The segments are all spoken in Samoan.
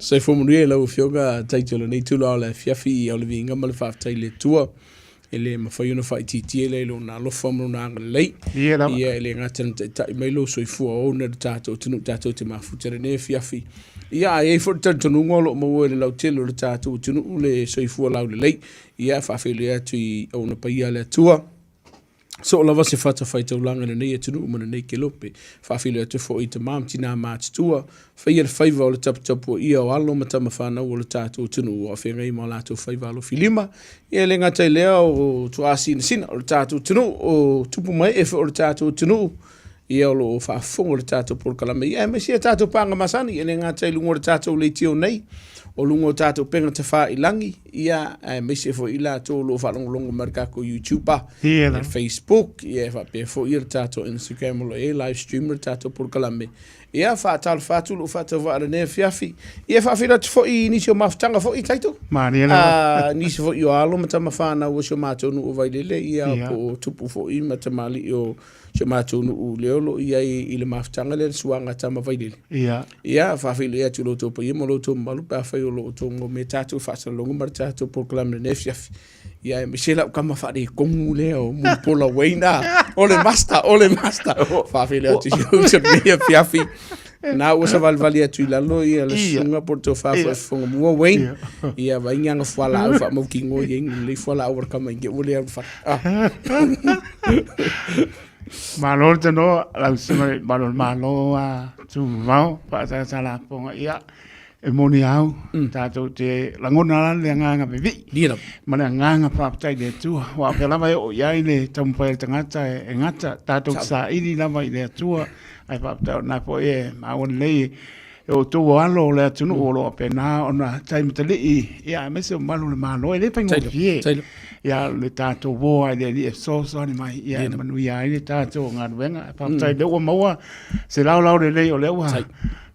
Soifua manuia i lau Afioga Taito i lenei itula o le afiafi o le viiga ma le faafetai i le Atua e le mafai ona faaitiitia lea i lona alofa ma lona agalelei. Ia e le gata na taitai mai lou soifua ona i le tatou atunuu tatou te mafuta i lenei afiafi. Ia ae i ai foi le talitonuga o lo o maua e le lautele o le tatou atunuu le soifua laulelei. Ia e faafeiloai atu i auauna paia a le Atua. Soo lava se fatafaitaulaga i lenei atunuu ma lenei kelope. Faafeiloai atu foi i tama ma tina matutua, faia le faiva o le taputapuaia o alo ma tama fanau o le tatou atunuu o feagai ma o latou faiva alofilima. Ia e le gata i lea o tuaasinasina o le tatou atunuu, o tupu ma ee foi o le tatou atunuu, ia o lo o faafofoga le tatou polokalame, ia aemaise ia tatou paaga masani, e le gata i luga o le tatou leitio nei, o luga o tatou upega tafailagi, ia aemaise foi i latou o lo o faalogologo mai i le tatou YouTube, Ia le Facebook, ia e faapea foi le tatou Instagram o lo o i ai live stream le tatou polokalame. Ia faatalofa atu lou faatauvaa i lenei afiafi. Ia faafeiloai atu foi i nisi o mafutaga foi Taito. Malie lava. Nisi foi o alo ma tama fanau o si o matou nuu o Vailele, ia po o tupu foi ma tamalii o si o matou nuu lea o lo o i ai i le mafutaga lea le suaga tama Vailele. Ia. Ia, faafeiloai atu i lo outou paia ma lo outou mamalu pe afai o lo o outou maua tatou faasalalauga ma le tatou polokalame i lenei afiafi. Ia, aemaise lau tama faaletonu lea o Mulipola Wayne, o le master, o le master. Faafeiloai atu i si ou uso i lenei afiafi. Na ua savalivali atu i lalo ia le susuga po o le tofa foi Fofogamua Wayne. Ia vaai ni ana fualaau faamautinoa i ai ni lelei fualaau a le tama inge ua le alu fale. Ah. Malo le tanoa, lau susuga i le Malo o le Malo a Tumau, faasalapoga, ia, e moni au, tatou te lagona la le agaga vevii, Ia lava. ma le agaga faafetai i le Atua. Aua o fea lava e oo i ai le taumafai a le tagata e gata, tatou te saili lava i le Atua, ae faafetai o lena foi e maua lelei e outou o alo o le atunuu o lo o faapena ona taimatalii, ia aemaise o malu o le Malo. E le faigofie ia le tatou o lava i le Alii e fesoasoani mai, ia e manuia ai le tatou galuega. Faafetai o lea ua maua se laolao lelei o lea ua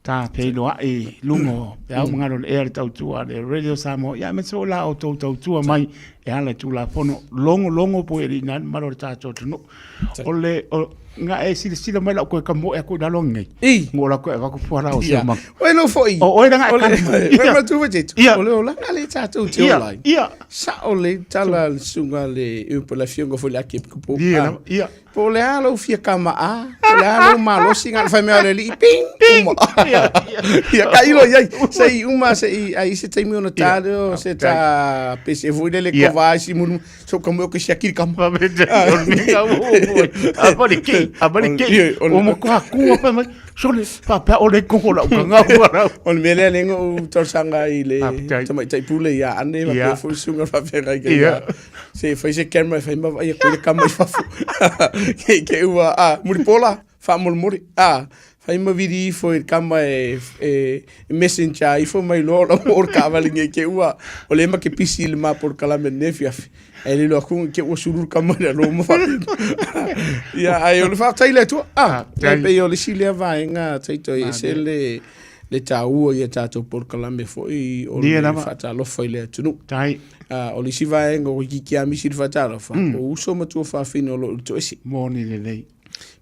ta feiloai i luga o peau ma galu o le ea i le tautua a le Radio Samoa, ia aemaise foi la outou tautua mai e ala i Tulafono logologo poi e alii na le mamalu o le tatou atunuu. O le, o, na e silasila mai lau koe kamoe aku i lalo nei. I. Mo la koe avaku fua la o se manga. Oi lo foi. O oi langa e kani. Oi ma tu vai tu. O le ola le tatou te ola. Ia. Sa o le tala le sunga le upa la fionga foi le ake kupu. Ia. Ia. Po o le a lou fia kama'a, po o le a lou malosi, na o le fai mea o le alii, ping, uma. Ia, tailo i ai, se i uma, se i ai se taimi ona ta lea o se ta pese foi lele kova ai si mulu, so ka mo ke siaki le kama. O mo kua kua pa mai, sole, pa pa o le koko lau kangau arau. O le mea lea lea na ou talosaga ai i le tamaitai pule ia Ane, faapea foi le susuga faafeagai ia. Se fai se camera e fai ma vaai atu i le kama i fafo. Ke ke ua a mulipola faamolemole a fai ma vili ifo i le kama e e messenger ifo mai loa o lau o le taavale nei ke ua o lea ma ke pisi i le ma polokalame i lenei afiafi. Ae lilo atu ke ua sulu le kama i lalo ma faapena. Ia ae o le faafetai i le Atua. A e pei o le isi lea vaega Taito e ese le le taua i a tatou polokalame foi o le faatalofa i le atunuu. Tai. O le isi vaega o kiki a misi le faatalofa, o uso ma tuafafine o lo o i le toese. Moni lelei.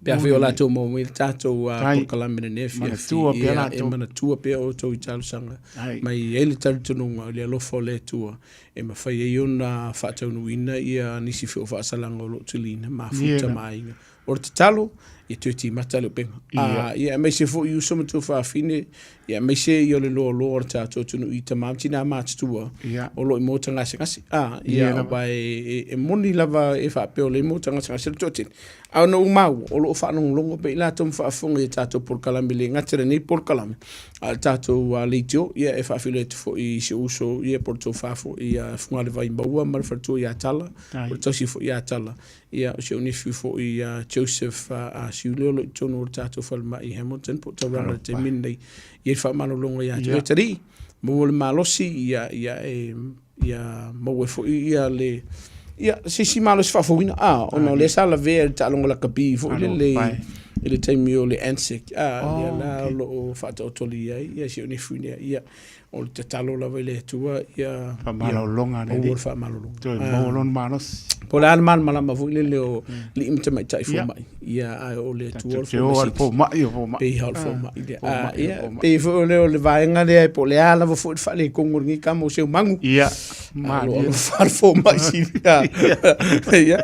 Pe afai o latou maua mai le tatou polokalame lenei afiafi. Manatua pea latou. E manatua pea outou i talosaga. Ma e i ai le talitonuga i le alofa o le Atua e mafai ai ona faataunuuina ia nisi foi o faasalaga o lo o tuliina, mafuta ma aiga. O le tatalo, ia toe timata le upega. Ia. Ia aemaise foi uso ma tuafafine, ia aemaise ia o le loaloa o le tatou atunuu i tama ma tina matutua o lo o i maota gasegase. Ia, aua e moni lava e faapea o lea e maota gasegase le toatele. A ona ou maua, o lo o faalogologo pea i latou ma faafofoga i a tatou polokalame, e le gata i lenei polokalame, a o le tatou leitio, ia e faafeiloai atu foi i si ou uso ia po o le tofa foi ia Fugalevai Maua ma le faletua ia Tala, o le tausi foi ia Tala. Ia, o si ou nephew foi ia Joseph Siule o lo o i totonu o le tatou falemai i Hamilton po o Tauranga i le taimi lenei. Ia i faamalologa ia te oe Talii, maua le malosi, ia, ia, e, ia maua ai foi ia le, ia, se isi malosi faafouina, ona o lea sa lavea i le taaloga lakapi foi lele i, i le taimi o le ANZAC, a, lea la o lo o faataotolia ai ia si ou nefu lea. Ia, o le tatalo lava i le Atua ia Faamalologa a le Alii. Maua le faamalologa. Toe maua lona malosi. Po o le a le malamalama foi lele o alii ma tamaitai fomai. Ia, ae o le Atua o le fomai sili. Fomai o fomai. Pei lava o le fomai lea. Ia, pei foi o le vaega lea po o le a lava foi le faaletonu o lenei tama o Seumagu. Ia, malie. O lo o alofa le fomai sili. Ia,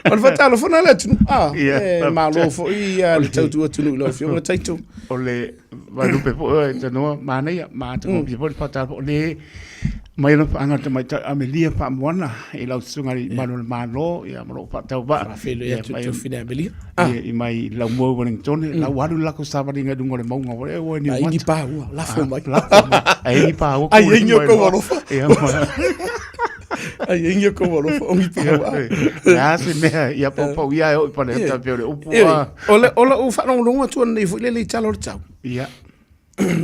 o le faatalofa lena i le atunuu. E malo foi le tautua atunuu i lau Afioga Taito. O le Vaelupe foi e tanoa manaia, matagofie foi le faatalofa o le mai alofaaga o le tamaitai Amelia Faamoana i lau susuga i malu o le Malo ia ma lou faatauvaa. Faafeiloai atu i Tofina Amelia. I mai Laumua i Wellingtone, lau alu le latou savaliga i luga o le mauga ua ua ni umata. Ai ni paua, lafo mai. Lafo mai. Ai ni paua. Ai ai ni kou alofa. Ai ai ni kou alofa o ni paua. Le a se mea ia paupau ia e oi pale ta pe o le upu. O le o lou faalogologo atu ananei foi lele i tala o le tau. Ia.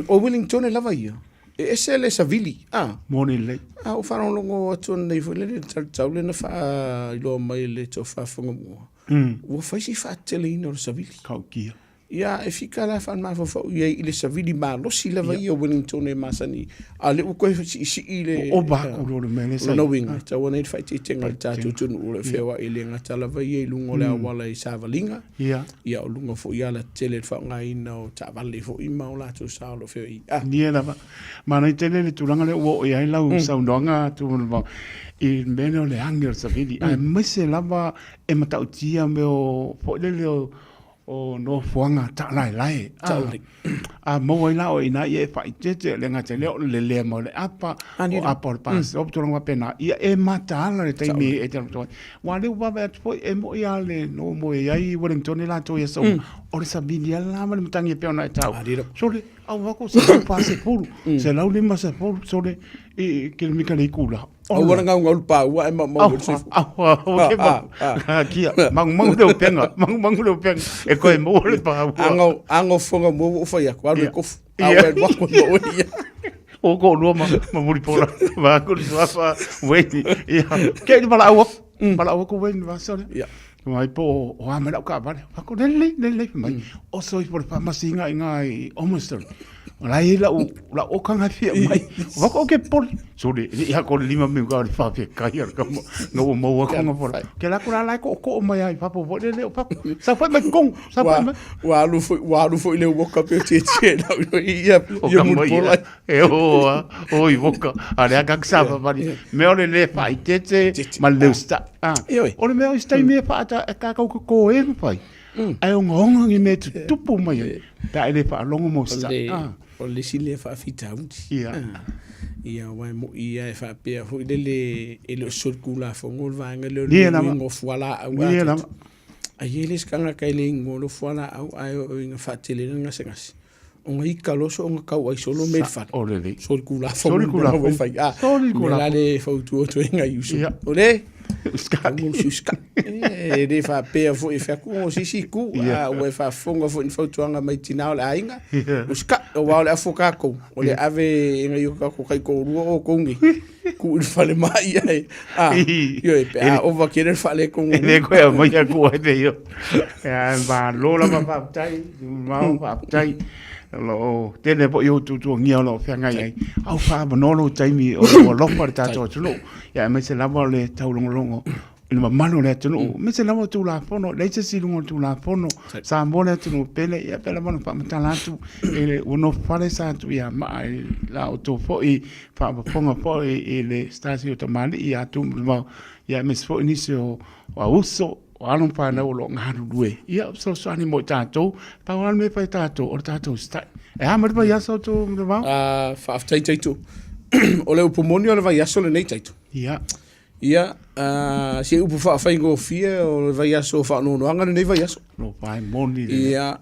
O Wellington lava ia. E ese le savili. Ah. Moni lelei. A ou faalogologo atu ananei foi lele i le tala o le tau lea na faailoa mai e le tofa Fagamua. Ua fai si faateteleina o le savili. Kaukia. Ia, e fika la faamafaufau i ai i le savili malosi lava ia o Wellington e masani, a o lea ua toe siisii le... Ua ova atu loa le mea lea sa i. Lona uiga, e tatau ona i ai le faaeteetega i le tatou atunuu o lo o feoai e le gata lava ia i luga o le auala i savaliga, ia o luga foi i alatetele i le faaaogaina o taavale foi ma o latou sa o lo o feoai ai. Ia lava. Manaia tele le tulaga lea ua oo i ai lau saunoaga Tuimanuvao i le mea lea o le agi o le savili, aemaise lava e matautia mea o foi lele o o nofoaga taalaelae. A maua ai la oe i ina, ia e faaeteete, e le gata i lea o le lelea mai o le apa, o apa o le pasese, o tulaga faapena, ia e mataala le taimi e te alu atu ai. Aua o lea ua vaavaai atu foi, e moni lava le nomoe ai i Wellington latou i aso uma, o le savili lava la ma le matagi e pei ona e taua. Sole, au atu 140, 150, sole, i kilomita i le itula. Aua le gaugau le paua ae maumau ai le soifua. Kia, magumagu le upega, magumagu le upega, e koe maua le paua. Aga, aga fofoga mua ua ou fai atu, alu e kofu. A ua alu atu ma oe ia. O ko lua ma, ma Mulipola, ma aku le suafa, Wayne, ia, ke i valaau aku, valaau aku Wayne vasa lea. Ia. Mai po o a mai lau kaavale. Fako lelei, lelei fai mai. Oso ifo le faamasiga i ngā i Ormiston. O la e lau, lau okanga e fia mai. O wako o ke pole. Sole, e ia ko le lima miu ka le whawhia kai ar kama. Nga ua maua konga pora. Ke la kura lai ko ko mai ai papo po le le o papo. Sa whai mai kong, sa whai mai. Ua alu foi, ua alu foi le woka pe tie tie lau ia, ia Mulipola. E o a, o i woka. A le aka sa whawhari. Me o le le whai tete, ma le usta. O le mea o i taimi e whaata e kākau ko ko e mawhai. Ae ogaoga ni mea tutupu mai ai, pe a e le faalogo mo se sa. O le isi lea faafitauli. Ia. Ia, aua e moni ia e faapea foi lele e le o se solitulafono le vaega lea o le uiga o fualaau a tatou. Ae i ai le isi tagata e le igoa o le fualaau ae oo ina faatele ai le gasegase. Ona ika loa soona tau ai solo mea i le fale. O lelei. Solitulafono le mea ua e fai. A, Solitulafono. o le a le fautua atu ai nai uso. Ia. O le? Uskai. O le uskai. E le faapea foi e fai atu o se isi itu, a ua e faafofoga foi i ni fautuaga mai tina o le aiga. Uskai, aua o le afu o tatou, o le ave e nai o tatou taitoalua outou nei, tuu i le falemai ae, a, ioe, pe a ova tele le faaletonu. E le koe aumaia ku ai te io. Ia, malo lava faafetai, mamao faafetai. O lo o tele foi o tuatuagia o lo o feagai ai. Au faaavanoa lou taimi o lou alofa i le tatou atunuu. Ia aemaise lava o le taulogologo i le mamalu o le atunuu. Aemaise lava o Tulafono, leai se isi i luga o le Tulafono. Samoa le atunuu pele, ia pei lava ona faamatala atu i le ua nofofale sa atu ia Maa i la outou foi faafofoga foi i le Stasi o Tamalii ia Tuimalealiifano, ia aemaise foi nisi o auso, o alo ma fanau o lo o galulue. Ia, fesoasoani mo i tatou. Pau lava le mea e fai e tatou, o le tatou usitai. E a mai le vaiaso Tuimalealiifano? Faafetai Taito. O le upu moni o le vaiaso lenei Taito. Ia. Ia, se upu faafaigofie o le vaiaso faanoanoaga lenei vaiaso. Lo pae moni le. Ia,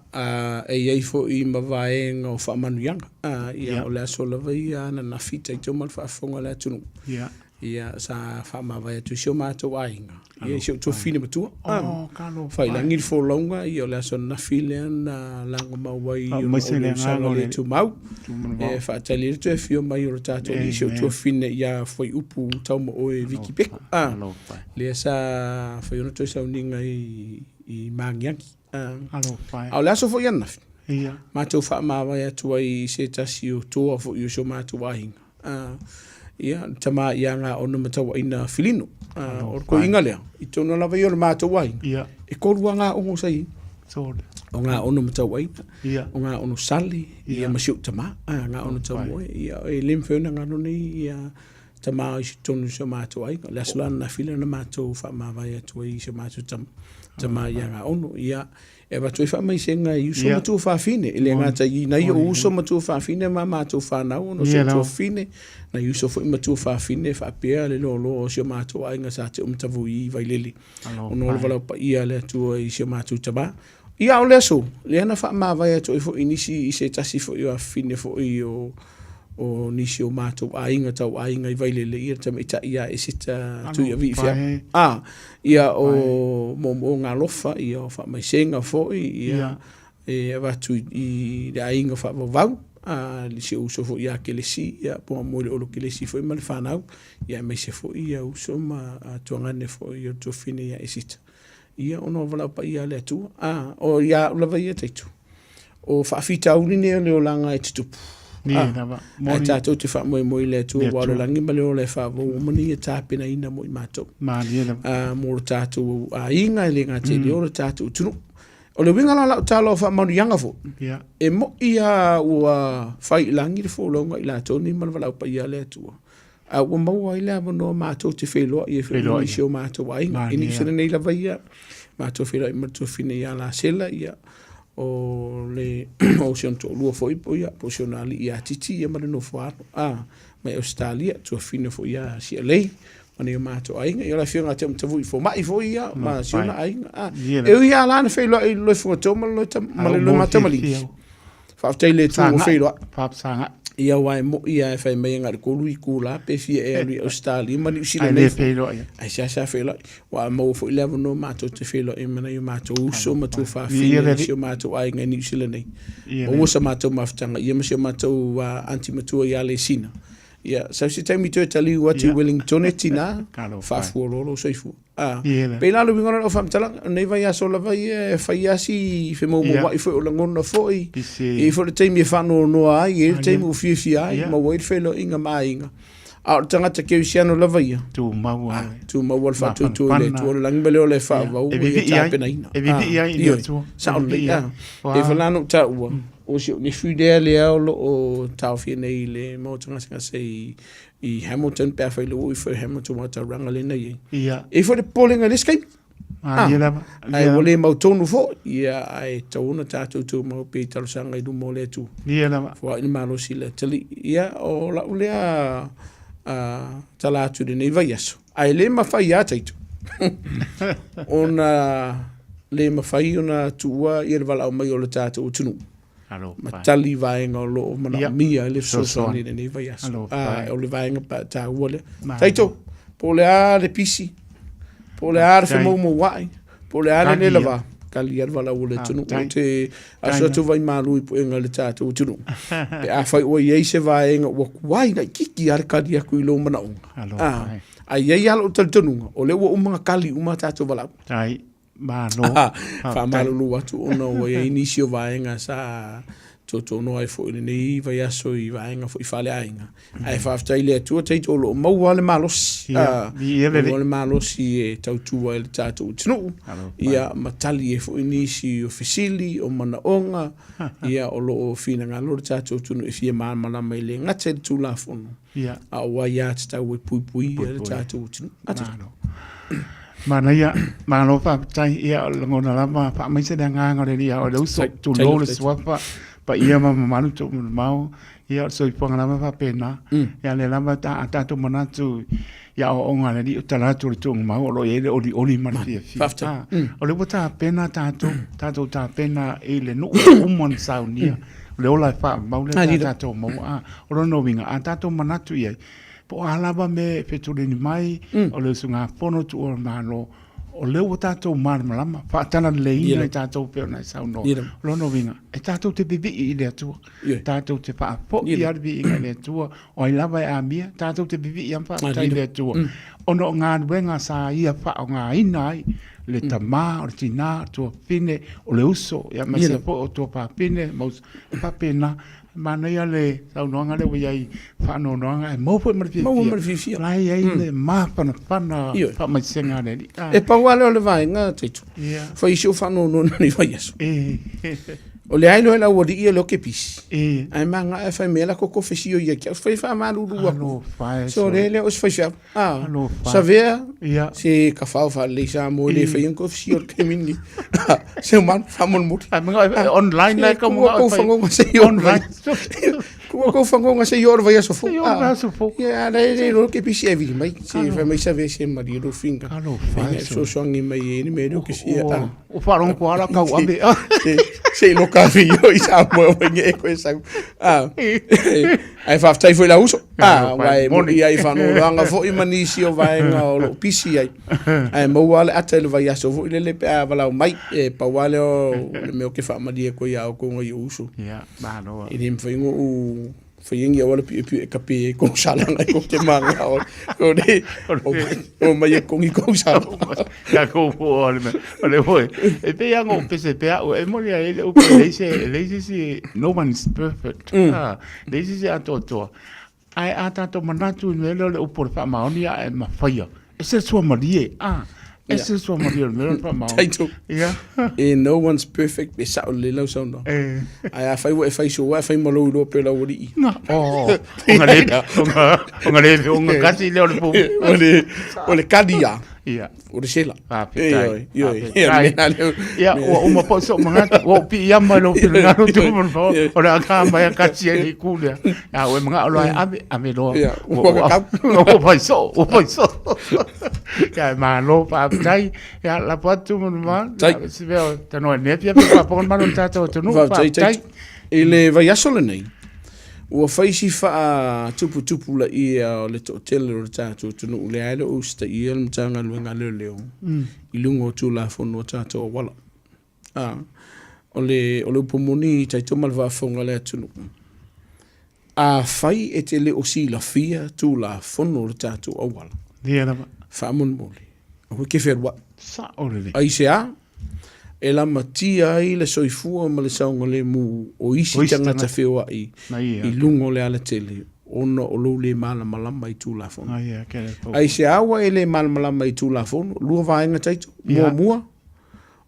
e i ai foi ma vaega o faamanuiaga. Ia, o le aso lava ia ananafi Taito ma le faafofoga a le atunuu. Ia. Ia, sa faamavae atu i si o matou aiga. Ia, i si ou tuafafine matua. Oh, talofa. Faiilagi le folauga, ia o le aso ananafi lea na lagomau ai ona o le usaga le tumau. E faatali ai le toe afio mai o le tatou alii, si ou tuafafine ia Fuaiupu Taumaoe Viki Peko. Lea sa fai ona toe sauniga i Magiagi. Alofa e. A o le aso foi ananafi, Ia. matou faamavae atu ai i se tasi o toa foi o si o matou aiga. Ia, le tama ia Gaona ma Tauaina Filino. O le koiga lea, i totonu lava ia o le matou aiga, Ia. e tolu lava Gaono sa i ai. Sole. O Gaono ma Tauaina, Ia. o Gaono Sale, ia Ia. ma si ou tama, Gaono Taumoe. Ia, e le mafai ona galo nei ia tama i totonu o si o matou aiga. O le aso la ananafi lea na matou faamavae atu ai i si o matou tama, tama ia Gaono. Ia, e avatu ai faamaisega i uso ma tuafafine. E le gata i nai ou uso ma tuafafine ma matou fanau, ona o si ou tuafafine, nai uso foi ma tuafafine faapea le loaloa o si o matou aiga sa te Umatavui i Vailele, ona o le valaau paia a le Atua i si o matou tama. Ia, a o le aso, lea na faamavae atu ai foi i nisi i se tasi foi o afafine foi o o nisi o matou aiga tau aiga i Vailele, ia le tamaitai ia Eseta Tuiavii Feapo. A, ia o moomooga alofa, ia o faamaisega foi, ia e avatu i le aiga faavauvau, a si ou uso foi ia Kelesi, ia po o le Olo Kelesi foi ma le fanau, ia aemaise foi ia uso ma tuagane foi o le tuafafine ia Eseta. Ia ona o valaau paia a le Atua. A, o ia au lava ia taitu. O faafitauli nei o le olaga e tutupu. Nei lava. Ae tatou te faamoemoe i le Atua, aua o le lagi ma le ola e faavou uma nei e tapenaina mo i matou. Malie lava. A, mo le tatou aiga e le gata i le ola, tatou atunuu. O le uiga la o lau tala o faamanuiaga foi, e moi lava ua fai i lagi le folauga i latou nei ma le valaau paia a le Atua. A ua maua ai le avanoa matou te feiloai ai foi ma nisi o matou aiga. I Niu Sila nei lava ia, matou feiloai ma le tuafafine ia Lasela, ia, o le o si ona toalua foi po ia, po o si ona alii ia Titi ia ma le nofo alo, a, mai Ausetalia, tuafafine foi ia Sialei, ma nai o matou aiga. Ia o le afioga ia Teutavui Fomai foi ia, ma si ona aiga. A, e ui lava la na feiloai i le Loifogatō ma le ma le Loimatamalii. Faafetai i le Atua ua feiloai. Faafesagai. Ia aua e moi lava e fai mai e na o le 3 itula pe fia e alu i Ausetalia ma Niu Sila nei. Ae le feiloai. Ae seasea feiloai. Ua maua foi le avanoa matou te feiloai ma nai o matou uso ma tuafafine i si o matou aiga i Niu Sila nei. Maua sa matou mafutaga ia ma si o matou aunty matua ia Lesina. Ia, sau se taimi toe taliu atu i Wellington e tina, faafualoa lou soifua. A, pei la o le uiga lena o lau faamatalaga, o lenei vaiaso lava ia e fai lava si femoumouai foi o lagona foi, e i ai foi le taimi e faanoanoa ai, e i ai le taimi ua fiafia ai, maua ai le feiloaiga ma aiga. A o le tagata kerisiano lava ia, tumau lava, tumau lava le faatuatua i le Atua, o le lagi ma le ola e faavau ua ia tapenaina. E vivii ai i le Atua. Sao lelei. E pei la ona ou taua, o si ou nephew lea lea o lo o taofia nei i le maota gasegase i i Hamilton pe afai loa ua ifo i Hamilton aua tauranga lea na i ai. Ia. E i ai foi le popolega i le isi taimi. Ah, ia lava. Ae ua le mautonu foi, ia ae tatau ona tatou tumau pea i talosaga i luma o le Atua. Ia lava. Foai le malosi i le atalii. Ia o lau lea tala atu i lenei vaiaso, ae le mafai lava Taito ona le mafai ona tuua ia le valaau mai o le tatou atunuu. ma tali vaega o lo o manaomia ai le fesoasoani i lenei vaiaso. A, o le vaega taua lea. Taito, po o le a le pisi, po o le a le femoumouai, po o le a le le lava, tali lava le valaau o le atunuu. Ou te aso atu vai malu i puega i le tatou atunuu. Pe afai ua i ai se vaega ua tuai laitiiti lava le tali atu i lou manaoga. A, ae i ai lava lou talitonuga, o lea ua uma ona tali uma a tatou valaau. Malo. Faamalulu atu ona ua i ai nisi o vaega sa tuatuanoa ai foi i lenei vaiaso i vaega foi faaleaiga. Ae faafetai i le Atua taito o lo o maua le malosi. Ia, viia le Alii. Maua le malosi e tautua ai le tatou atunuu. Ia, ma tali ai foi nisi o fesili, o manaoga, ia, o lo o finagalo le tatou atunuu e fia malamalama e le gata i le Tulafono, Ia. A o aiatatau e puipuia le tatou atunuu. Malo. Manaia, malo faafetai. Ia, o le lagona lava, faamaise le agaga o le Alii ia oe le uso, tulou le suafa, paia ma mamalu tuumamao. Ia, o le soifuaga lava e faapena. Ia, lea lava a tatou manatu i aoaoga a le Alii, o tala atu o le tuugamau o lo o i ai le olioli ma le fiafia. Faafetai. O lea ua tapena tatou, tatou tapena i le nuu uma ona saunia. O le ola e faamau lea sa tatou maua. A, o lona uiga, a tatou manatu i ai, po o a lava mea e fetuleni mai, o le usugafono tuua o le Malo, o lea ua tatou malamalama, faatalaleiina i tatou pei ona e saunoa. O lona uiga, e tatou te vivii i le Atua, tatou te faafoi lava le viiga i le Atua, o ai lava e amia, tatou te vivii lava ma faafetai i le Atua. Ona o galuega sa ia faaaogaina ai le tama, o le tina, o le tuafafine, o le uso, ia aemaise foi o tuafafine ma uso, e faapena. Manaia le saunoaga lea ua i ai faanoanoaga ae maua foi ma le fiafia. Maua ma le fiafia. La e i ai le mafanafana faamaisega a le Alii. E pau lava lea o le vaega Taito. Fai si ou faanoanoa i lenei vaiaso. O le ai loa e le aualii ia lea o ke pisi. Ae magae fai mai la koko fesio ia ki au fai faamalulu atu. So le le o se faifeau. Ah, savea se kafao faalelei Samoa e le faia ni kofisi o le taimi lenei. Se manu faamolemole. Ai manga online la ka mo ko fangonga se i online. Ku ko fangonga se i o le vaiaso fou. I o le vaiaso fou. Ia le le ro ke pisi e vili mai. Se fai mai savea se malie lo finga. Fesoasoani mai e ni mea leo ke sia. O faalogo ko ala kau ave. Se i loka fi o i Samoa o nge e koe sau. Ah. Ae faafetai foi lau uso. Ah, aua e moni ai faanoanoaga foi ma nisi o vaega o loo pisi ai. Ae maua le ata i le vaiaso foi lele pe a valao mai. E pau lava lea o le mea ou te faamalie atu ai ia outou nai ou uso. Ia, malo. E le mafai ona ou faia ni auala piopio e kape ai kou salaga i kou te maga o o le o mai e kongi kou salaga. Ia kou po o le mea. O le foi. E pei lava ona ou pese pea au. E moni ai le upu e leai se, e leai se isi, no one is perfect. Ah, leai se isi atoatoa. Ae a tatou manatu i le mea lea o le upu o le faamaoni ae mafaia. Ese le suamalie. Ah, ese le suamalie o le mea lea o le faamaoni. Taito. Ia. E no one's perfect pe sao lelei lau saunoaga. E. Ae afai ua e fai soa, e fai ma lou iloa pei o le aualii. Na, oh, o nga le, o nga, o nga le, o nga kasi lea o le pupu. O le, o le kali ia. Ia. O le sela. Faafetai. Ioe, ioe. Faafetai. Ia, ua uma foi so'u manatu, ua ou piiama i lou finagalo tupu le pao, o le a ka mai a kasi ai le itu lea. A ua e manao loa e ave, ave loa. Ia, ua kakau. Ua fai soo, ua fai soo. Ia, malo, faafetai. Ia, lafo atu ma le Tai. Se mea o tanoa i lenei afiafi, faafofoga le Malo i le tatou atunuu. Faafetai, Taito. I le vaiaso lenei, ua fai si faatuputupulaia o le toatele o le tatou atunuu lea e le o usitaia le Matagaluega a Leoleo i luga o Tulafono a tatou auala. A, o le, o le upu moni Taito ma le faafofoga a le atunuu, afai e te le o silafia Tulafono o le tatou auala, Ia lava. faamolemole, aua e te fealuai. Sao lelei. Aisea? E lamatia ai le soifua ma le saogalemu o isi tagata feoai i luga o le alatele ona o lou le malamalama i Tulafono. Aisea ua e le malamalama i Tulafono? Lua vaega Taito. Muamua,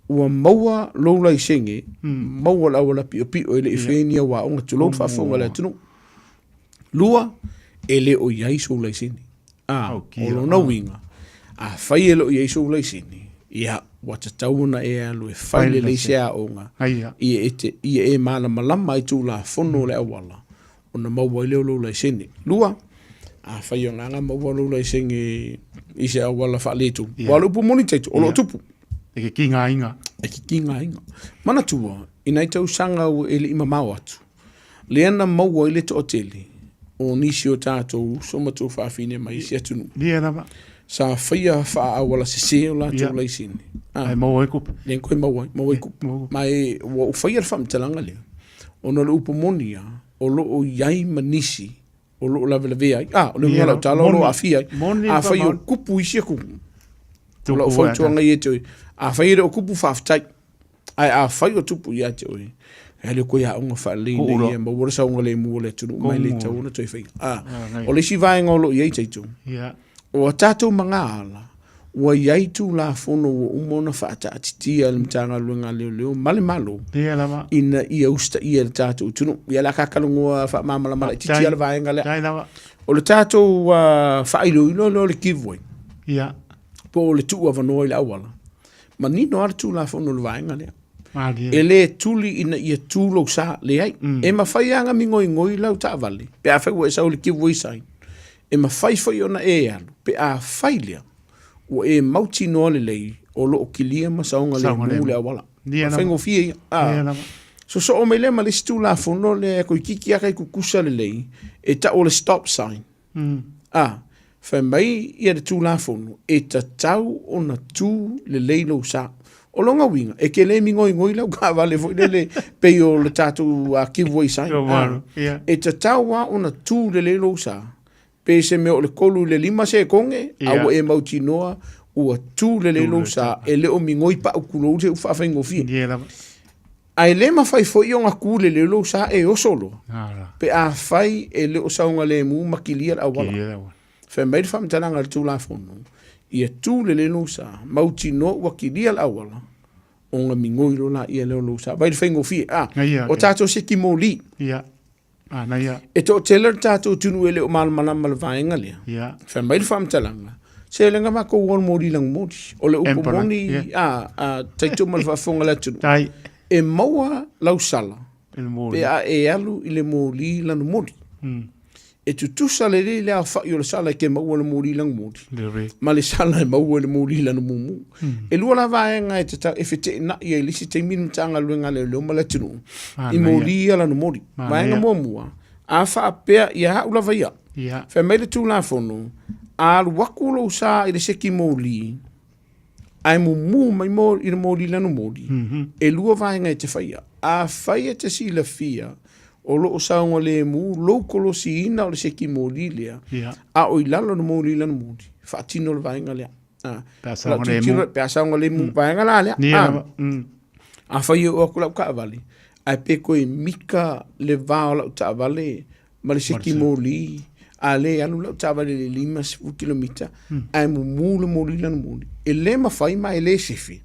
ua maua lou laisene, maua le auala piopio e le i faia ni au aoga, tulou le faafofoga a le atunuu. Lua, e le o i ai sou laisene. A, o lona uiga, afai e le o i ai sou laisene, ia, ua tatau ona e alu e fai lelei se aoga, ia e te, ia e malamalama ai Tulafono o le auala, ona maua ai lea o lou laisene. Lua, afai o agaga maua lou laisene i se auala faaletonu, aua o le upu moni Taito, o lo o tupu. E ke kigaina. E ke kigaina. Manatua, i nai tausaga e le i mamao atu, lea na maua ai le toatele o nisi o tatou uso ma tuafafine mai isi atunuu. Ia lava. Sa faia faaauala sese o latou laisene. Ae maua ai kupu. Lea na toe maua ai, maua ai kupu. Ma e, ua ou faia le faamatalaga lea, ona o le upu moni lava, o lo o i ai ma nisi o lo o lavelavea ai. Ah, o le uiga o lau tala o lo o aafia ai. Afai o kupu isi atunuu, o lau fautuaga ia te oe, afai e le o kupu, faafetai. Ae afai o tupu ia te oe, e alu koe aoga faalelei ina ia maua le saogalemu o le atunuu ma e le tatau ona toe faia. Ah, o le isi vaega o lo o i ai Taito, o a tatou magaala, ua i ai Tulafono ua uma ona faataatitia e le Matagaluega a Leoleo ma le Malo ina ia usitaia e le tatou atunuu. Ia o le a ta talanoa faamalamalama laitiiti lava le vaega lea. O le tatou faailoilo lea o le give way, po o le tuuavanoa i le auala, Manino lava le Tulafono i le vaega lea. Malie. E le tuli ina ia tu lou sa, leai. E mafai lava ona migoigoi lau taavale pe afai ua e sau i le give way sign. E mafai foi ona e alu pe afai lea ua e mautinoa lelei o lo o kilia ma saogalemu le auala. Ia lava. Faigofie ia. Ia lava. Sosoo mai lea ma le isi Tulafono lea toeitiiti lava taitutusa lelei e tau o le stop sign. A, fai mai ia le Tulafono, e tatau ona tu lelei lou sa. O lona uiga, e te le migoigoi lau taavale foi lele pei o le tatou give way sign. E tatau lava ona tu lelei lou sa. Pe se mea o le 3 i le 5 sekone, a ua e mautinoa ua tu lelei lou sa, e le o migoi pau tulou se upu faafaigofie. Ae le mafai foi ona tu lelei lou sa e oso loa, pe afai e le o saogalemu ma kilia le auala. Fai mai le faamatalaga a le Tulafono, ia tu lelei lou sa, mautinoa ua kilia le auala, ona migoi loa laia lea o lou sa. Vaai le faigofie, a, o tatou seki moli. E toatele le tatou atunuu e le o malamalama i le vaega lea. Fai mai le faamatalaga, se le na matou o le moli lanu moli. O le upu moni, a, taito ma le faafofoga a le atunuu, e maua lau sala pe a e alu i le moli lanu moli. E tutusa lelei le aofai o le sala e te maua i le moli lanu moli ma le sala e maua i le moli lanu mumu. E lua la vaega e tatau e feteenai ai i le isi taimi le Matagaluega a Leoleo ma le atunuu i moli ia lanu moli. Vaega muamua, a faapea ia au lava ia, fai mai le Tulafono, a alu atu lou sa i le seki moli, ae mumu mai mo, i le moli lanu moli, e lua vaega e te faia. Afai e te silafia o lo o saogalemu lou kolosiina o le seki moli lea, a o i lalo o le moli lanu moli, faatino le vaega lea. Pe a saogalemu. Pe a saogalemu, vaega la lea. Afai e oo atu lau taavale, ae pe toe mika le va o lau taavale ma le seki moli, a lea e alu lau taavale i le 50 kilomita, ae mumu le moli lana moli. E le mafai ma e le sefe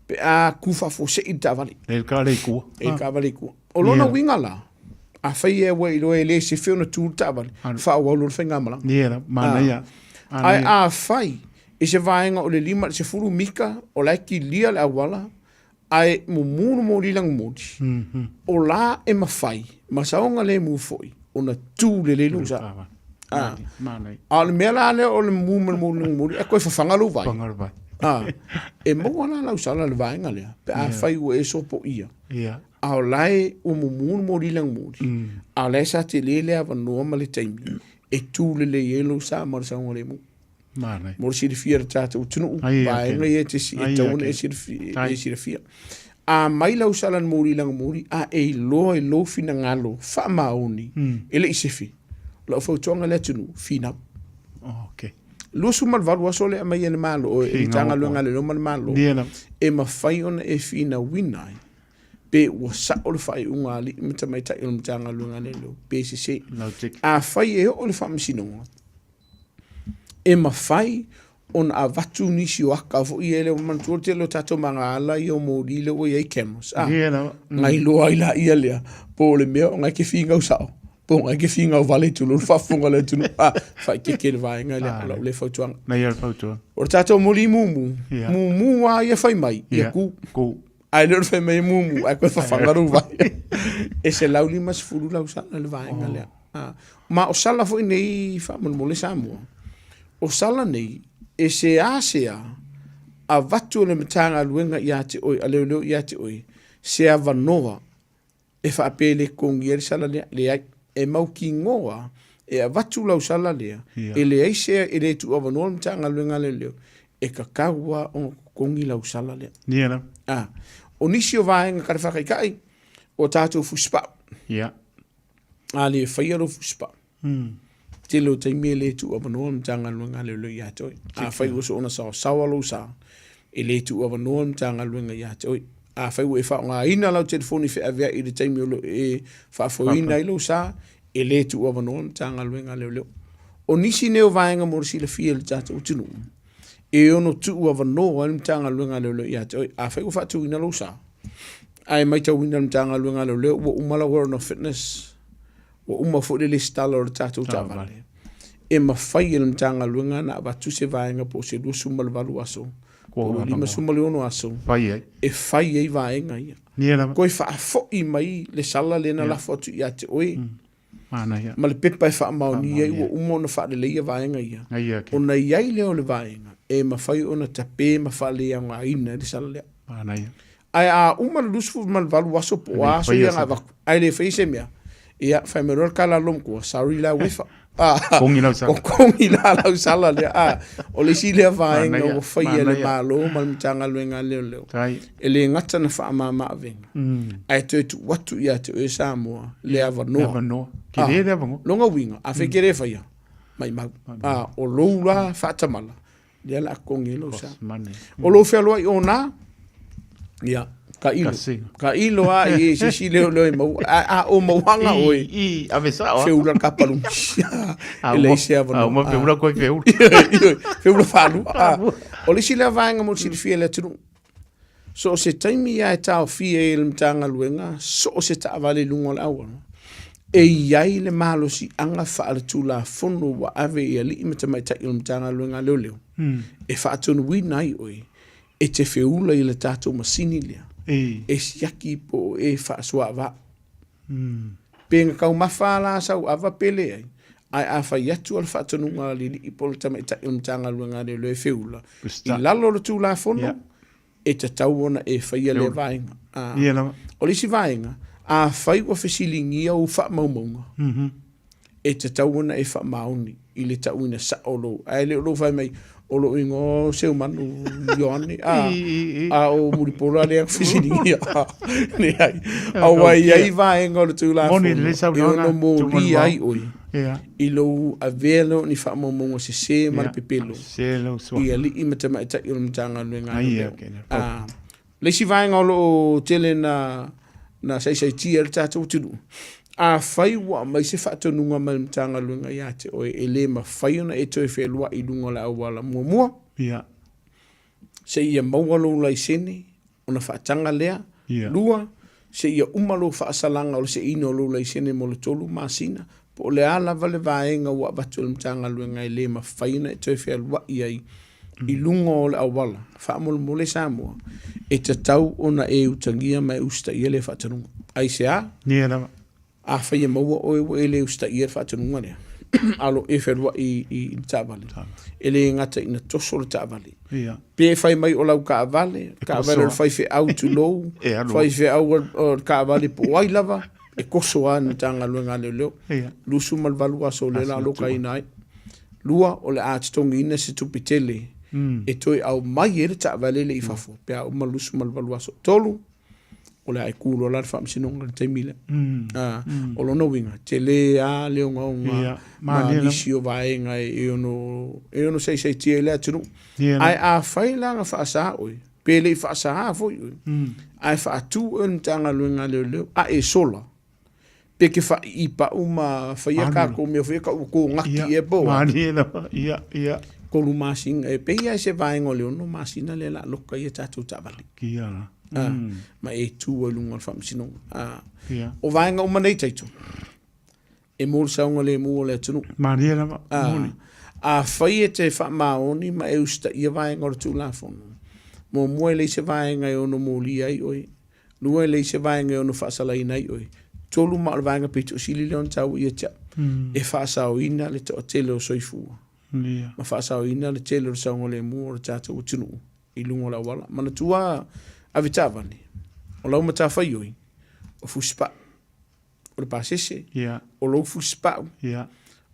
pe a tu faafuasei le taavale. E le taavale i tua. E le taavale i tua. O lona uiga la, afai e ua iloa e le sefe ona tu le taavale, faaauau loa le faigamalaga. Ia, manaia. Ae afai i se vaega o le 5 i le 10 mita o la e kilia le auala, ae mumu le moli lana moli, o la e mafai ma saogalemu foi ona tu lelei lou sa. A o le mea la lea o le mumu ma le moli lana moli, e toe fafaga lou vai. E maua la lau sala i le vaega lea, pe afai ua e sopoia, a o la e ua mumu le moli lana moli, a o la e sa tele le avanoa ma le taimi e tu lelei ai lou sa ma le saogalemu. Manaia. Mo le silafia e le tatou atunuu, vaega ia e te e tatau ona e silafia, e silafia. A mai lau sala na moli lana moli, a e iloa i lou finagalo faamaoni, e le i sefe. O lau fautuaga i le atunuu, finau. Okay. 28 aso le aumai e le Malo, e le Matagaluega a Leoleo ma le Malo, e mafai ona e finauina ai pe ua sao le faaiuga a alii ma tamaitai o le Matagaluega a Leoleo, pe sese. Afai e oo i le Faamasinoga, e mafai ona avatu nisi o aka foi ia, e le o manatua le tele o tatou magaala ia o moli lea ua i ai cameras, a, na iloa ai laia lea, po o le mea o na e te finau sao, po o na e te finau vale tulou le faafofoga a le atunuu, a, faaeteete le vaega lea, o lau lea fautuaga. Na ia le fautuaga. O le tatou moli mumu, mumu lava ia fai mai, ia ku. Ku. Ae le o le fai mai e mumu, ae koe fafaga lou vai. E 150 lau sala le vaega lea. Ah, ma o sala foi nei faamolemole Samoa. O sala nei, e seasea avatu e le Matagaluega ia te oe, a leoleo ia te oe, se avanoa e faapea e le totogia ai le sala lea. Leai, e mautinoa e avatu lau sala lea, e leai se, e le tuuavanoa le Matagaluega a Leoleo, e tatau lava ona totogi lau sala lea. Ia lava. Ah, o nisi o vaega ka le faataitai, o tatou fusipau. Ia. A le faia lou fusipau, tele o taimi e le tuuavanoa le Matagaluega a Leoleo ia te oe. Afai ua soona saosaoa lou sa, e le tuuavanoa le Matagaluega ia te oe. Afai ua e faaaogaina lau telefoni feaveai i le taimi o lo o e faafoeina ai lou sa, e le tuuavanoa le Matagaluega a Leoleo. O nisi nei o vaega mo le silafia e le tatou atunuu, e ono tuuavanoa ai le Matagaluega a Leoleo ia te oe. Afai ua faatuina lou sa, ae matauina e le Matagaluega a Leoleo ua uma lau warrant of fitness, ua uma foi le lesitala o le tatou taavale, e mafai e le Matagaluega ona avatu se vaega po o se 28 aso, po o le 56 aso e fai ai vaega ia. Toe faafoi mai le sala lea na lafo atu ia te oe ma le pepa e faamaonia ai ua uma ona faaleleia vaega ia, ona i ai lea o le vaega e mafai ona tape ma faaleaogaina ai le sala lea. Ae a uma le 28 aso po o a aso ia na avatu, ae le faia se mea, ia, fai mai loa le tala a le loomatua, sorry la uefa. Kogi lau sala. Kogi la lau sala lea. Ah, o le isi lea vaega ua faia e le Malo ma le Matagaluega a Leoleo. E le gata na faamama avega, ae toe tuu atu ia te oe Samoa le avanoa. Le avanoa. Tele le avanoa. Lona uiga, afai e te le faia. Maimau. A, o lou la faatamala, lea o le a totogi ai lou sa. O lou fealuai ona, ia, tailo. Tailo lava i se isi leo leo e maua. A, a o mauaga oe. I, ave sao. Feula le kapalumi. E leai se avanoa. A uma feula koe feula. Feula faalua. O le isi lea vaega mo le silafia e le atunuu. So o se taimi lava e taofia ai e le Matagaluega so o se taavale i luga o le auala, e i ai le malosiaga faaletulafono ua ave i alii ma tamaitai o le Matagaluega a Leoleo e faatonuina ai oe e te feula i le tatou masini lea e siaki po o e faasuaava. Pe na taumafa la sau ava pe leai, ae a fai atu le faatonuga a le alii po o le tamaitai o le Matagaluega a Leoleo e feula, i lalo o le Tulafono, e tatau ona e faia lea vaega. O le isi vaega, afai ua fesiligia ou faamaumauga, e tatau ona e faamaoni i le tauina sao o lou, ae le o lou fai mai, o lou igoa o Seumanu Ioane, a, a o Mulipola lea na fesiligia. Leai. Aua e i ai vaega o le Tulafono e ono molia ai oe i lou avea lea o ni faamaumauga sese ma le pepelo i alii ma tamaitai o le Matagaluega a Leoleo. Le isi vaega o lo o tele na na saisaitia ai le tatou atunuu, afai ua aumai se faatonuga mai le Matagaluega ia te oe e le mafai ona e toe fealuai i luga o le auala muamua, seia maua lou laisene ona faataga lea. Lua, seia uma lou faasalaga o le seiina o lou laisene mo le 3 masina, po o le a lava le vaega ua avatu e le Matagaluega e le mafai ona e toe fealuai ai i luga o le auala. Faamolemole Samoa, e tatau ona e utagia ma e usitaia lea faatonuga. Aisea? Ia lava. Afai e maua oe ua e le usitaia le faatonuga lea, a o lo o e fealuai i le taavale, e le gata ina toso le taavale, pe fai mai o lau taavale, taavale o le faifeau tulou, faifeau o le taavale po o ai lava, e toso lava e le Matagaluega a Leoleo. 28 aso lea o le a lokaina ai. Lua, o le a totogiina se tupe tele e toe aumai ai le taavale lea i fafo pe a uma le 28 aso. Tolu, o le a e ku loa la le faamasinoga i le taimi lea. O lona uiga, tele lava le ogaoga ma nisi o vaega e ono saisaitia ai le atunuu. Ae afai la na faasa oe, pe le i faasaā foi oe, ae faatu oe e le Matagaluega a Leoleo, a e sola, pe ke faaiipau ma faia kākou mea foi ka ua kogaki ea po o a. Malie lava, ia, ia. Tolu masina, e pei lava i se vaega o le ono masina lea o le a loka ai a tatou taavale. Kia la. Ma e tu ai i luga o le faamasinoga. O vaega uma nei Taito, e mo le saogalemu o le atunuu. Malie lava, moni. Afai e te faamaoni ma e usitaia vaega o le Tulafono, muamua e leai se vaega e ono molia ai oe, Lua, e leai se vaega e ono faasalaina ai oe. Tolu, ma o le vaega pito sili lea ona taua ia te au, e faasaoina le toatele o soifua ma faasaoina le tele o le saogalemu o le tatou atunuu i luga o le auala. Manatua avetaavale, o lau matafaioi, o fusipau. o le pasese, o lou fusipau,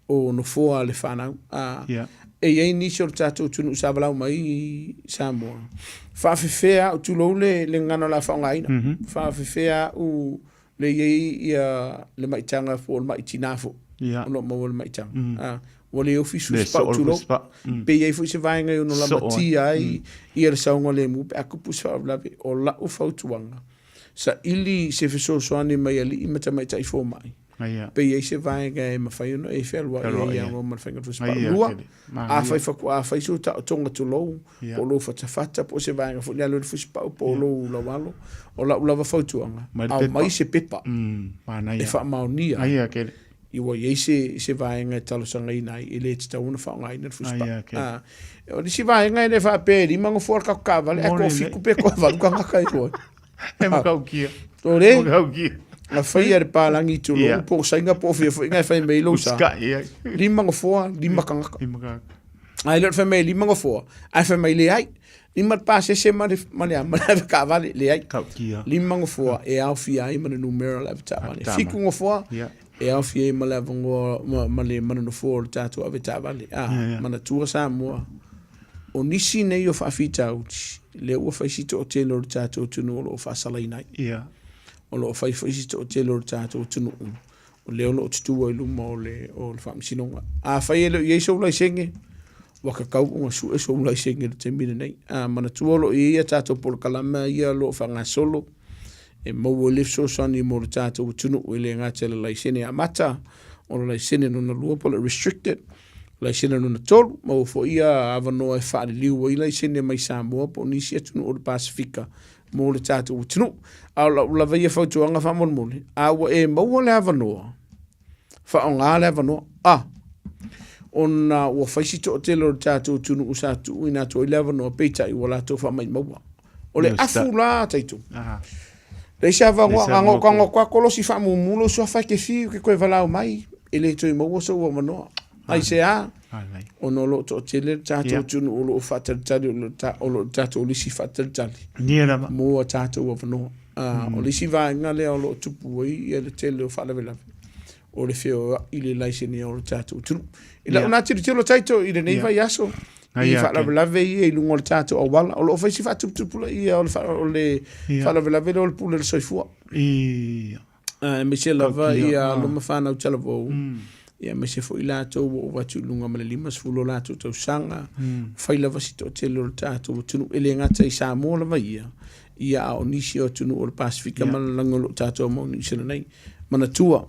o nofoa a le fanau. E i ai nisi o le tatou atunuu sa valaau mai i Samoa, faafefea au, tulou le gagana o le a faaaogaina, faafefea au le i ai le maitaga po o le mai tina foi, o lo o maua le maitaga. Ua le ofi se fusipau, tulou. Pe i ai foi se vaega e ono lamatia ai ia le saogalemu pe a tupu se faalavelave. O lau fautuaga, Saili se fesoasoani mai alii ma tamaitai fomai, pe i ai se vaega e mafai ona e fealuai ai ia ma le faiga o le fusipau. Lua, afai faatoa fai sou taotoga tulou, po o lou fatafata po o se vaega foi lea alu ai le fusipau po o lou laualo, o lau lava fautuaga, aumai se pepa e faamaonia ai ua i ai se vaega e talosagaina ai, e le tatau ona faaaogaina le fusipau. O le isi vaega e le faapea e lima nofoa le tatou taavale, ae toafitu pe toavalu tagata e o ai. E matautia. O le? Matautia. Na faia le palagi tulou, po o Saina po o fea foi na e fai mai lou sa. Lima nofoa, lima tagata. Lima tagata. Ae le o le fai mai e lima nofoa, ae fai mai leai. Lima le pasese ma le ma le ma le avetaavale, leai. Tautia. Lima nofoa e aofia ai ma le numera o le avetaavale. Fitu nofoa e aofia ai ma le avanoa ma, ma le ma le nofoa o le tatou avetaavale. A, manatua Samoa, o nisi nei o faafitauli, lea ua fai si toatele o le tatou atunuu o lo o faasalaina ai. O lo o fai foi si toatele o le tatou atunuu. O lea o lo o tutua i luma o le, o le faamasinoga. Afai e le o i ai sou laisene, ua tatau ona sue sou laisene i le taimi lenei. A manatua o lo o i ai a tatou polokalame ia o lo o faagasolo e maua ai le fesoasoani mo le tatou atunuu e le gata i le laisene amata, o le laisene lona lua po o le restricted, laisene lona tolu, maua foi ia avanoa e faaliliu ai laisene mai Samoa po o nisi atunuu o le Pasefika mo le tatou atunuu. A o lau lava ia fautuaga faamolemole, a ua e maua le avanoa, faaaoga le avanoa. A, ona ua fai si toatele o le tatou atunuu sa tuuina atu ai le avanoa, peitai ua latou faamaumauga. O le afu la taito. Leai se avanoa, a na o ta kolosi faamumu lou suafa e te fiu e te toe valaau mai, e le toe maua sou avanoa. Aisea? Ona o lo o toatele le tatou atunuu o lo o faatalitali, o lo o tatou lisi faatalitali mo a tatou avanoa. O le isi vaega lea o lo o tupu ai le tele o faalavelave, o le feoai i le laisene o le tatou atunuu. I lau na tilotilo Taito i lenei vaiaso, i faalavelave ia i luga o le tatou auala, o lo o fai si faatuputupulaia o le faalavelave lea o le pule o le soifua. Aemaise lava ia alo ma fanau talavou, ia aemaise foi latou ua ova atu i luga ma le 50 o latou tausaga, fai lava si toatele o le tatou atunuu, e le gata i Samoa lava ia, ia a o nisi o atunuu o le Pasefika ma le lalolagi o lo o tatou ma Niu Sila nei. Manatua,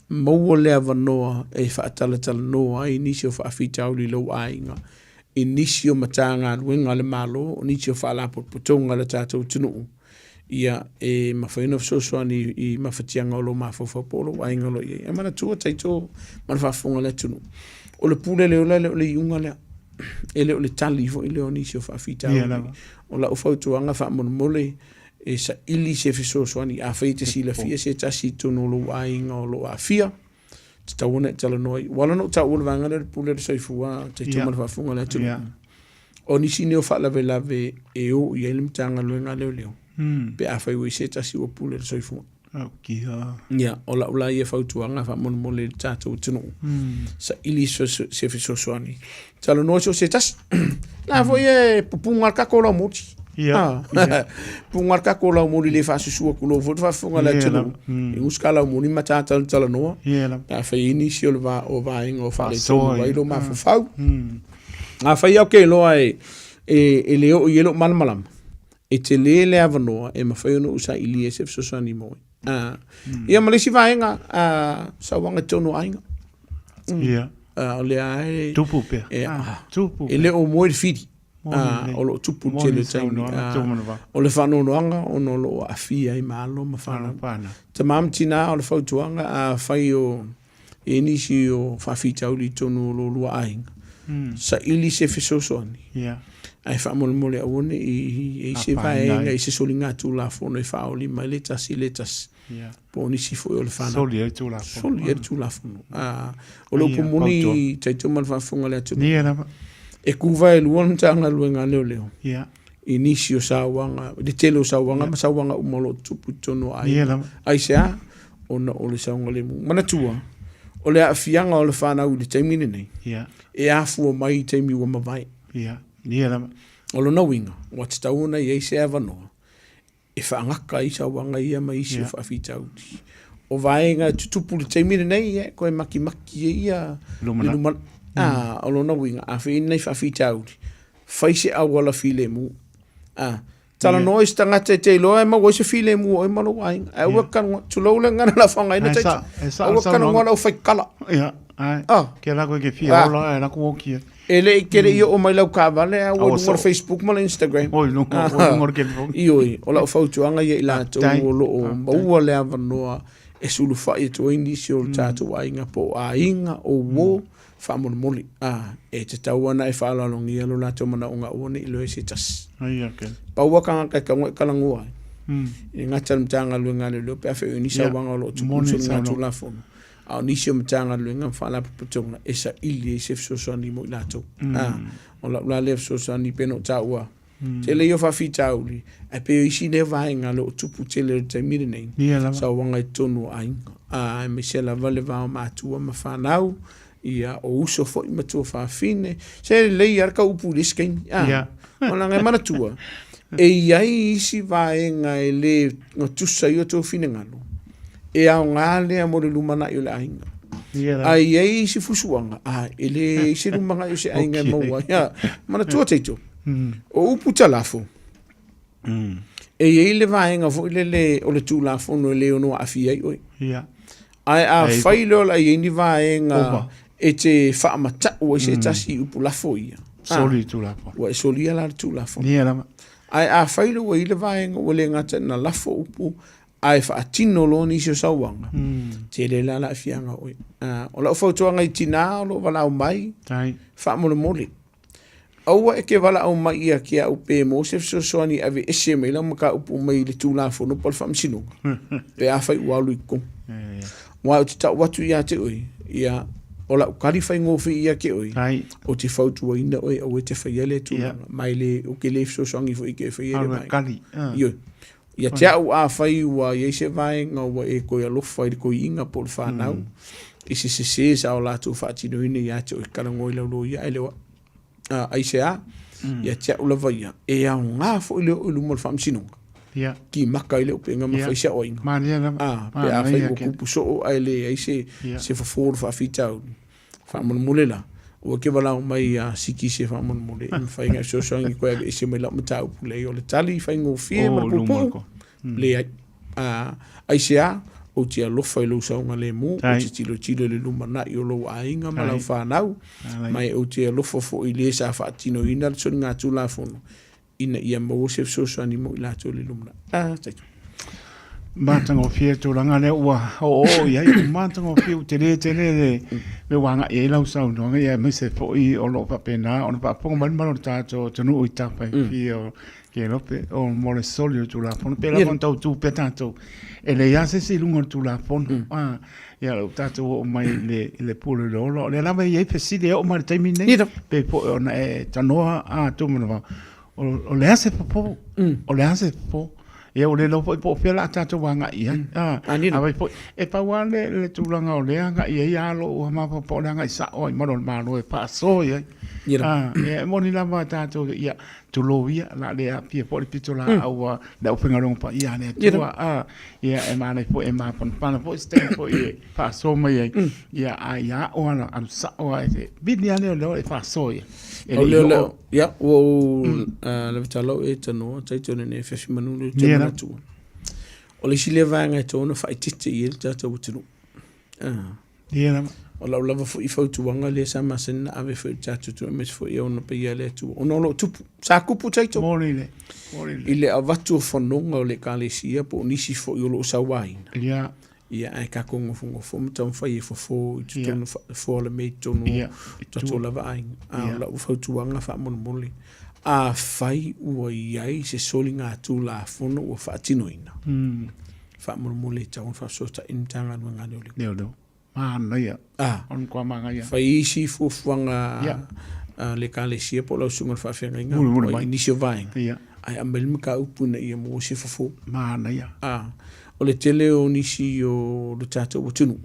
maua le avanoa e faatalatalanoa ai nisi o faafitauli i lou aiga, i nisi o Matagaluega a le Malo, o nisi o Faalapotopotoga a le tatou atunuu, ia e mafai ona fesoasoani i mafatiaga o lou mafaufau po o lou aiga o lo o i ai. Ae manatua Taito ma le faafofoga a le atunuu, o le pule le ola e le o le iuga lea. E le o le tali foi lea o nisi o faafitauli. O lau fautuaga faamolemole, e saili se fesoasoani. Afai e te silafia se tasi i totonu o lou aiga o lo o aafia, tatau ona e talanoa ai. Ua ala ona ou taua le vaega lea o le pule o le soifua, Taito ma le faafofoga a le atunuu. O nisi nei o faalavelave e o i ai le Matagaluega a Leoleo, pe afai ua i ai se tasi ua pule le soifua. Ia, o lau la ia fautuaga faamolemole i le tatou atunuu, saili se fesoasoani. Talanoa so se tasi. La foi e pupuga le kako laumoli. Pupuga le kako laumoli le faasusua tulou foi le faafofoga a le atunuu. I guska laumoli ma ta talanoa. Afai ai nisi o le va o vaega o faaletonu ai lo mafaufau. Afai au ke iloa e e le oo i ai lou malamalama, e tele le avanoa e mafai ona ou sailia se fesoasoani mo oe. Ia ma le isi vaega, sauaga i totonu o aiga. Ia. O lea e... Tupu pea. E, tupu E le o moe le fili. O lo o tupu le tele o taimi. O le faanoanoaga ona o lo o aafia ai ma alo ma fanau. Tama ma tina o le fautuaga, afai o i ai nisi o faafitauli i totonu o lo lua aiga, saili se fesoasoani. Ae faamolemole aua ne i i ai se vaega i se soligatulafono e faaoli mai le tasi i le tasi. Po o nisi foi o le fanau. Soli ai le Tulafono. Soli ai le Tulafono. O le upu moni, taitau ma le faafofoga a le atunuu. E kuvaelua le Matagaluega a Leoleo. I nisi o sauaga, i le tele o sauaga ma sauaga uma o lo o tutupu i totonu o aiga. Aisea? Ona o le saogalemu. Manatua, o le aafiaga o le fanau i le taimi lenei, e afua mai i taimi ua mavae. O lona uiga, ua tatau ona i ai se avanoa e faagata ai sauaga ia ma isi o faafitauli. O vaega e tutupu i le taimi lenei, ia, e toe makimaki ai ia le lumanai. O lona uiga, afai e i ai ni faafitauli, fai se auala filemu. Talanoa i se tagata e te iloa e maua ai se filemu o oe ma lou aiga. Ae aua talanoa, tulou le gagana la faaaogaina taito. Aua talanoa lau faikala. Ia, ai. Ke la koe ke fia ola ae la ku oki. E le i te le i oo mai lau taavale ae ua i luga o le Facebook ma le Instagram. Oi luga, oi luga o le telefoni. Ioe, o lau fautuaga ia i latou o lo o maua le avanoa e sulufai atu ai nisi o tatou aiga po o aiga, o uo, faamolemole, e tatau ona e faaaloalogia lo latou manaoga aua ne i iloa e se tasi. Pau lava tagata e tatau ona e talanoa ai, e le gata i le Matagaluega a Leoleo pe afai o i ai ni sauaga o lo o tupu i soligatulafono, a o nisi o Matagaluega ma Faalapotopotoga e saili ai se fesoasoani mo i latou. O lau la lea fesoasoani pei ona ou taua, Tele ia o faafitauli, ae pei o isi lea vaega o lo o tupu tele i le taimi lenei, sauaga i totonu o aiga, aemaise lava le va o matua ma fanau, ia, o uso foi ma tuafafine. Se lelei lava le tau upu i le isi taimi, a, leaga e manatua, e i ai isi vaega e le gatusa ai o outou finagalo. E aoga lea mo le lumanai o le aiga. Ae i ai isi fusuaga, a e leai se lumanai o se aiga e maua ai. A, manatua Taito, o upu talafo, e i ai le vaega foi lele o le Tulafono e le ono aafia ai oe. Ae afai loa o le a i ai ni vaega e te faamatau ai se tasi i upu lafo ia, Soli le Tulafono. Ua e solia la le Tulafono. Ae afai loa ua i ai le vaega ua le gata ina lafo upu ae faatino loa nisi o sauaga, tele la le aafiaga o oe. O lau fautuaga i tina o lo o valaau mai, faamolemole, aua e te valaau mai ia te au pe maua se fesoasoani e aveese mai lau mataupu mai le Tulafono po o le Faamasinoga, pe afai ua alu i totonu. Aua ou te tau atu ia te oe, ia, o lau tali faigofie ia te oe, ou te fautuaina oe aua e te faia lea tulaga, ma e le, ou te le fesoasoani foi i te faia lea vaega. Ioe. Ia te au afai ua i ai se vaega ua e toe alofa i le toeaina po o le fanau i se sese sa o latou faatinoina ia te oe, talanoa i lau loia ae le o au. Aisea? Ia te au lava ia, e aoga foi le oo i luma o le faamasinoga. Kimaka ai le upega ma fai se aoaiga. Pe afai ua tupu soo ae leai se fofo o le faafitauli. Faamolemole la, ua ke valaau mai ia siki se faamolemole e mafai ona e fesoasoani koe aveese mai lau mataupu leai o le tali faigofie ma le puupuu leai. Aisea? Ou te alofa i lou saogalemu, ou te tilotilo i le lumanai o lou aiga ma lau fanau, ma e ou te alofa foi i le sa faatinoina le soligatulafono ina ia maua se fesoasoani mo i latou i le lumanai. Ah, thank you. Matagofie le tulaga lea ua oooo i ai. Ua matagofie, ua tele tele le mea ua agai i ai lau saunoaga, ia aemaise foi o lo o faapena ona faafofoga mai le mamalu o le tatou atunuu i tafa e fia o Kelope, o mo le soli o le Tulafono. Pe lava ona tautu pea tatou, e leai lava se isi i luga o le Tulafono. Ia, ua tatou oo mai i le, i le pule o le ola. O lea lava e i ai fesili e oo mai i le taimi lenei, pei foi ona e tanoa a Tumanavao, o le a se fofo? O le a se fofo? Ia ua le iloa foi po o fea o le a tatou agai i ai. Afai foi, e pau lava le, le tulaga o lea e agai i ai lava lou mafaufau, o le agai sao lava i malu o le Malo e faasoa i ai. Ia, e moni lava tatou, ia, tulou ia, o le a le aafia foi le pitolaau a le aufaigaluega paia a le Atua. Ia, e manaia foi, e mafanafana foi se taimi foi e faasoa mai ai, ia, a ia aʻo lava, alu sao lava, e vili lava lea e faasoa ia. E le i oo. Ia, ua ou lavetala o e tanoa, taito lenei afiafi manu lea ou te manatua. O le isi lea vaega e tatau ona faaeteete i ai le tatou atunuu. Ia lava. O lau lava foi fautuaga lea sa masani ona ave foi i le tatou atunuu aemaise foi ona paia a le Atua, ona o lo o tupu. Sa tupu taito. Moni le. Moni le. I le avatu o fanoga o le Ekalesia po o nisi foi o lo o sauaina. Ia. Ia, ae tatou nofonofo ma taumafai e fofo i totonu, fofoa o le mea i totonu o tatou lava aiga. A o lau fautuaga faamolemole, afai ua i ai se soligatulafono ua faatinoina, faamolemole e tatau ona faafesootai i le Matagaluega a Leoleo. Leoleo. Manaia. Ah. O le matua manaia. Fai isi fuafuaga a le Ekalesia po o lau susuga i le faafeagaiga Mulimuli mai. i nisi o vaega. Ia. Ae aumai le mataupu ina ia maua se fofo. Manaia. Ah. O le tele o nisi o le tatou atunuu,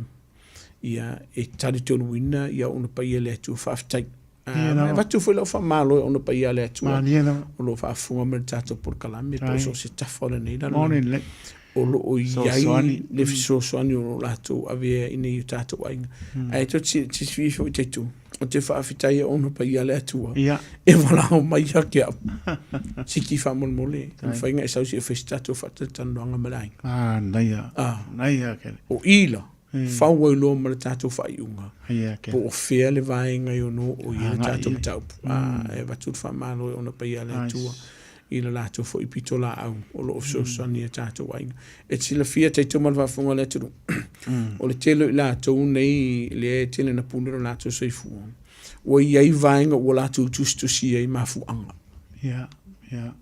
ia, e talitonuina ia ona paia e le Atua. Faafetai. Ma e avatu foi lau faamalo e ona paia a le Atua o lo o faafofoga mai i le tatou polokalame po o so o se tafa o lenei lalolagi o lo o i ai le fesoasoani o lo o latou avea ina i o tatou aiga. Ae tou te silafia foi Taitu, ou te faafetai e ona paia a le Atua e valaau mai ia te au. Siki faamolemole, e mafai ona e sau se i fai se tatou faatalatalanoaga ma le aiga. O i la, fau ai loa ma le tatou faaiuga po o fea le vaega e ono oo i ai le tatou mataupu. E avatu le faamalo e ona paia a le Atua i le latou foi pitolaau o lo o fesoasoani i a tatou aiga. E te silafia tatou ma le faafofoga a le atunuu, o le tele o i latou nei lea e tele ina pule lo latou soifua, ua i ai vaega ua latou tusitusia ai mafuaaga. Yeah, yeah.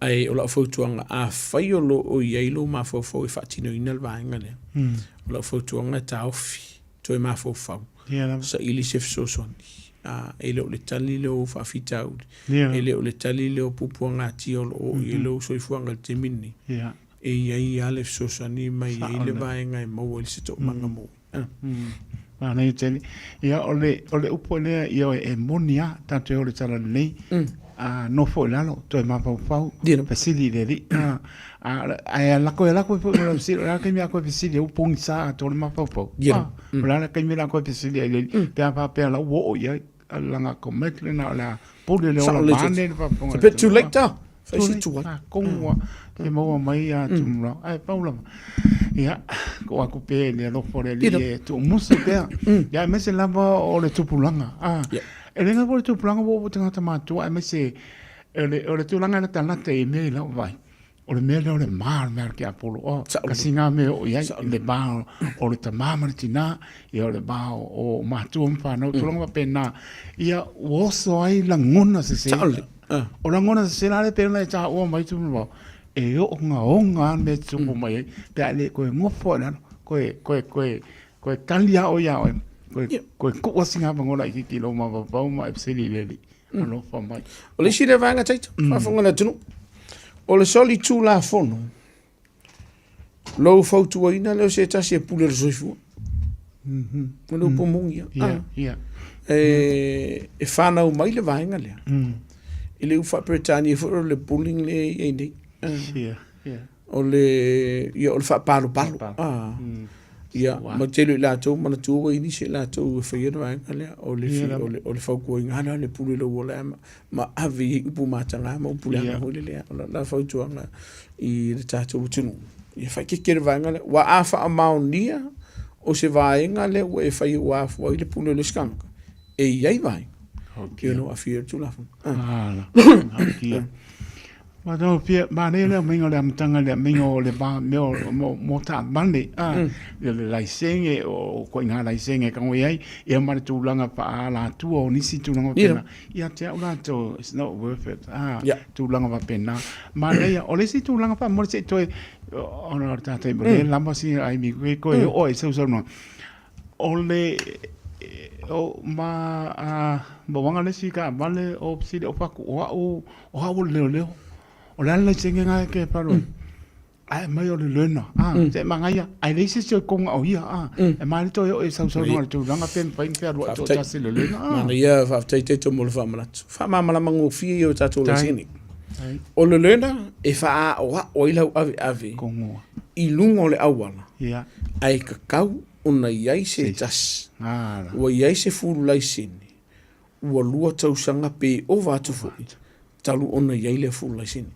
Ae o lau fautuaga, afai o lo o i ai lou mafaufau e faatinoina le vaega lea, o lau fautuaga e taofi, toe mafaufau, saili se fesoasoani. E le o le tali lea o faafitauli, e le o le tali lea o puapuagatia o lo o oo i ai lou soifuaga i le taimi lenei. E i ai lava le fesoasoani ma e i ai le vaega e maua ai se toomaga mou. Manaia tele. Ia, o le, o le upu lea, ia, e moni lava, tatou te o i le talalelei. A nofo i lalo, toe mafaufau, fesili i le Alii. Ae lako e lako foi ma lau fesili, o le a le taimi a koe fesili ai, ua pogisa atoa le mafaufau. O le a le taimi la koe fesili ai i le Alii, pe a faapea o la ua oo i ai, laga commit lena o le a pule le ola vaeane le faafofoga. It's a bit too late ta. Fai si tuai. Atonu ua fia maua mai ia Tumulao. Ae pau lava, ia, tuu atu pea i le alofa o le Alii e tuumusu pea. Ia aemaise lava o le tupulaga. E le gata foi o le tupulaga ua oo foi i tagata matutua aemaise o le tulaga e latalata i mea i lau vaai, o le mea lea o le ma o le mea a le tiapolo. O, kasi lena mea e oo i ai, le va o le tama ma le tina, ia o le va o matua ma fanau, tulaga faapena, ia ua oso ai lagona sese. O lagona sese la lea e pei ona e taua mai Tuimavao, e ogaoga lava le mea e tutupu mai ai, pe a le toe nofo lava i lalo, toe, toe, toe, toe tali lava oe ia oe, toe, toe tuu lava sina avanoa laitiiti i lou mafaufau ma e fesili i le Alii, alofa mai. O le isi lea vaega Taito, faafofoga le atunuu, o le solitulafono, lou fautuaina lea o se tasi e pule le soifua. O le upu moni ia. E fanau mai le vaega lea. I le upu faa-Peretania foi o le bullying lea e i ai nei. O le, ia, o le faapalopalo. Ia, ma le tele o i latou, manatua ua i ai nisi o i latou e faia le vaega lea, o le, o le, o le fautuaina lea o le pule i lou ola ma ave i ai upu mataga ma upu leaga foi lele. O lau fautuaga i le tatou atunuu, ia faaeteete le vaega lea. Aua a faamaonia o se vaega lea ua e faia ua afua ai le pule o le isi tagata, e i ai vaega e ono aafia ai le Tulafono. Matagofie, manaia le aumaiga o le amataga i le aumaiga o le va mea o mo, mo taavale, a, mm. le laisene, o koiga laisene e tago i ai, ia ma le tulaga faaalatua o nisi tulaga faapena. Ia te au latou, it's not worth it, a, yeah. tulaga faapena. Manaia, o le isi tulaga faamole se i toe, ona o le tātou i mm. lava si ai mi koe koe mm. o e sausaunoa. O le, o, ma, a, ma wanga le si taavale o fesili o fatu o au, o au o le leoleo. O le a le laisene na e ke palo ai? Ae mai o le learner, a, se manaia, ae leai se isi o i konga o ia, a, e manaia toe oo e sausaunoa i le tulaga pe mafai ona fealuai toatasi le learner, a. Manaia, faafetai Taito mo le faamanatu. Faamalamalama gofie ia o tatou laisene. O le learner e faaaoao ai lau aveave i luga o le auala, ae tatau ona i ai se tasi ua i ai se fulu laisene ua lua tausaga pe ova atu foi talu ona i ai lea fulu laisene.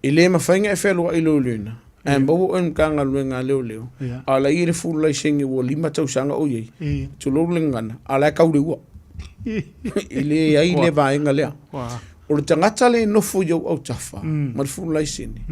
E le mafai ona e fealuai i lou learner ae maua oe i le Matagaluega a Leoleo a o la e i ai le fulu laisene ua 5 tausaga o i ai, tulou le gagana, a o la e kau le ua. E leai le vaega lea. O le tagata lea e nofo i ou autafa ma le fulu laisene,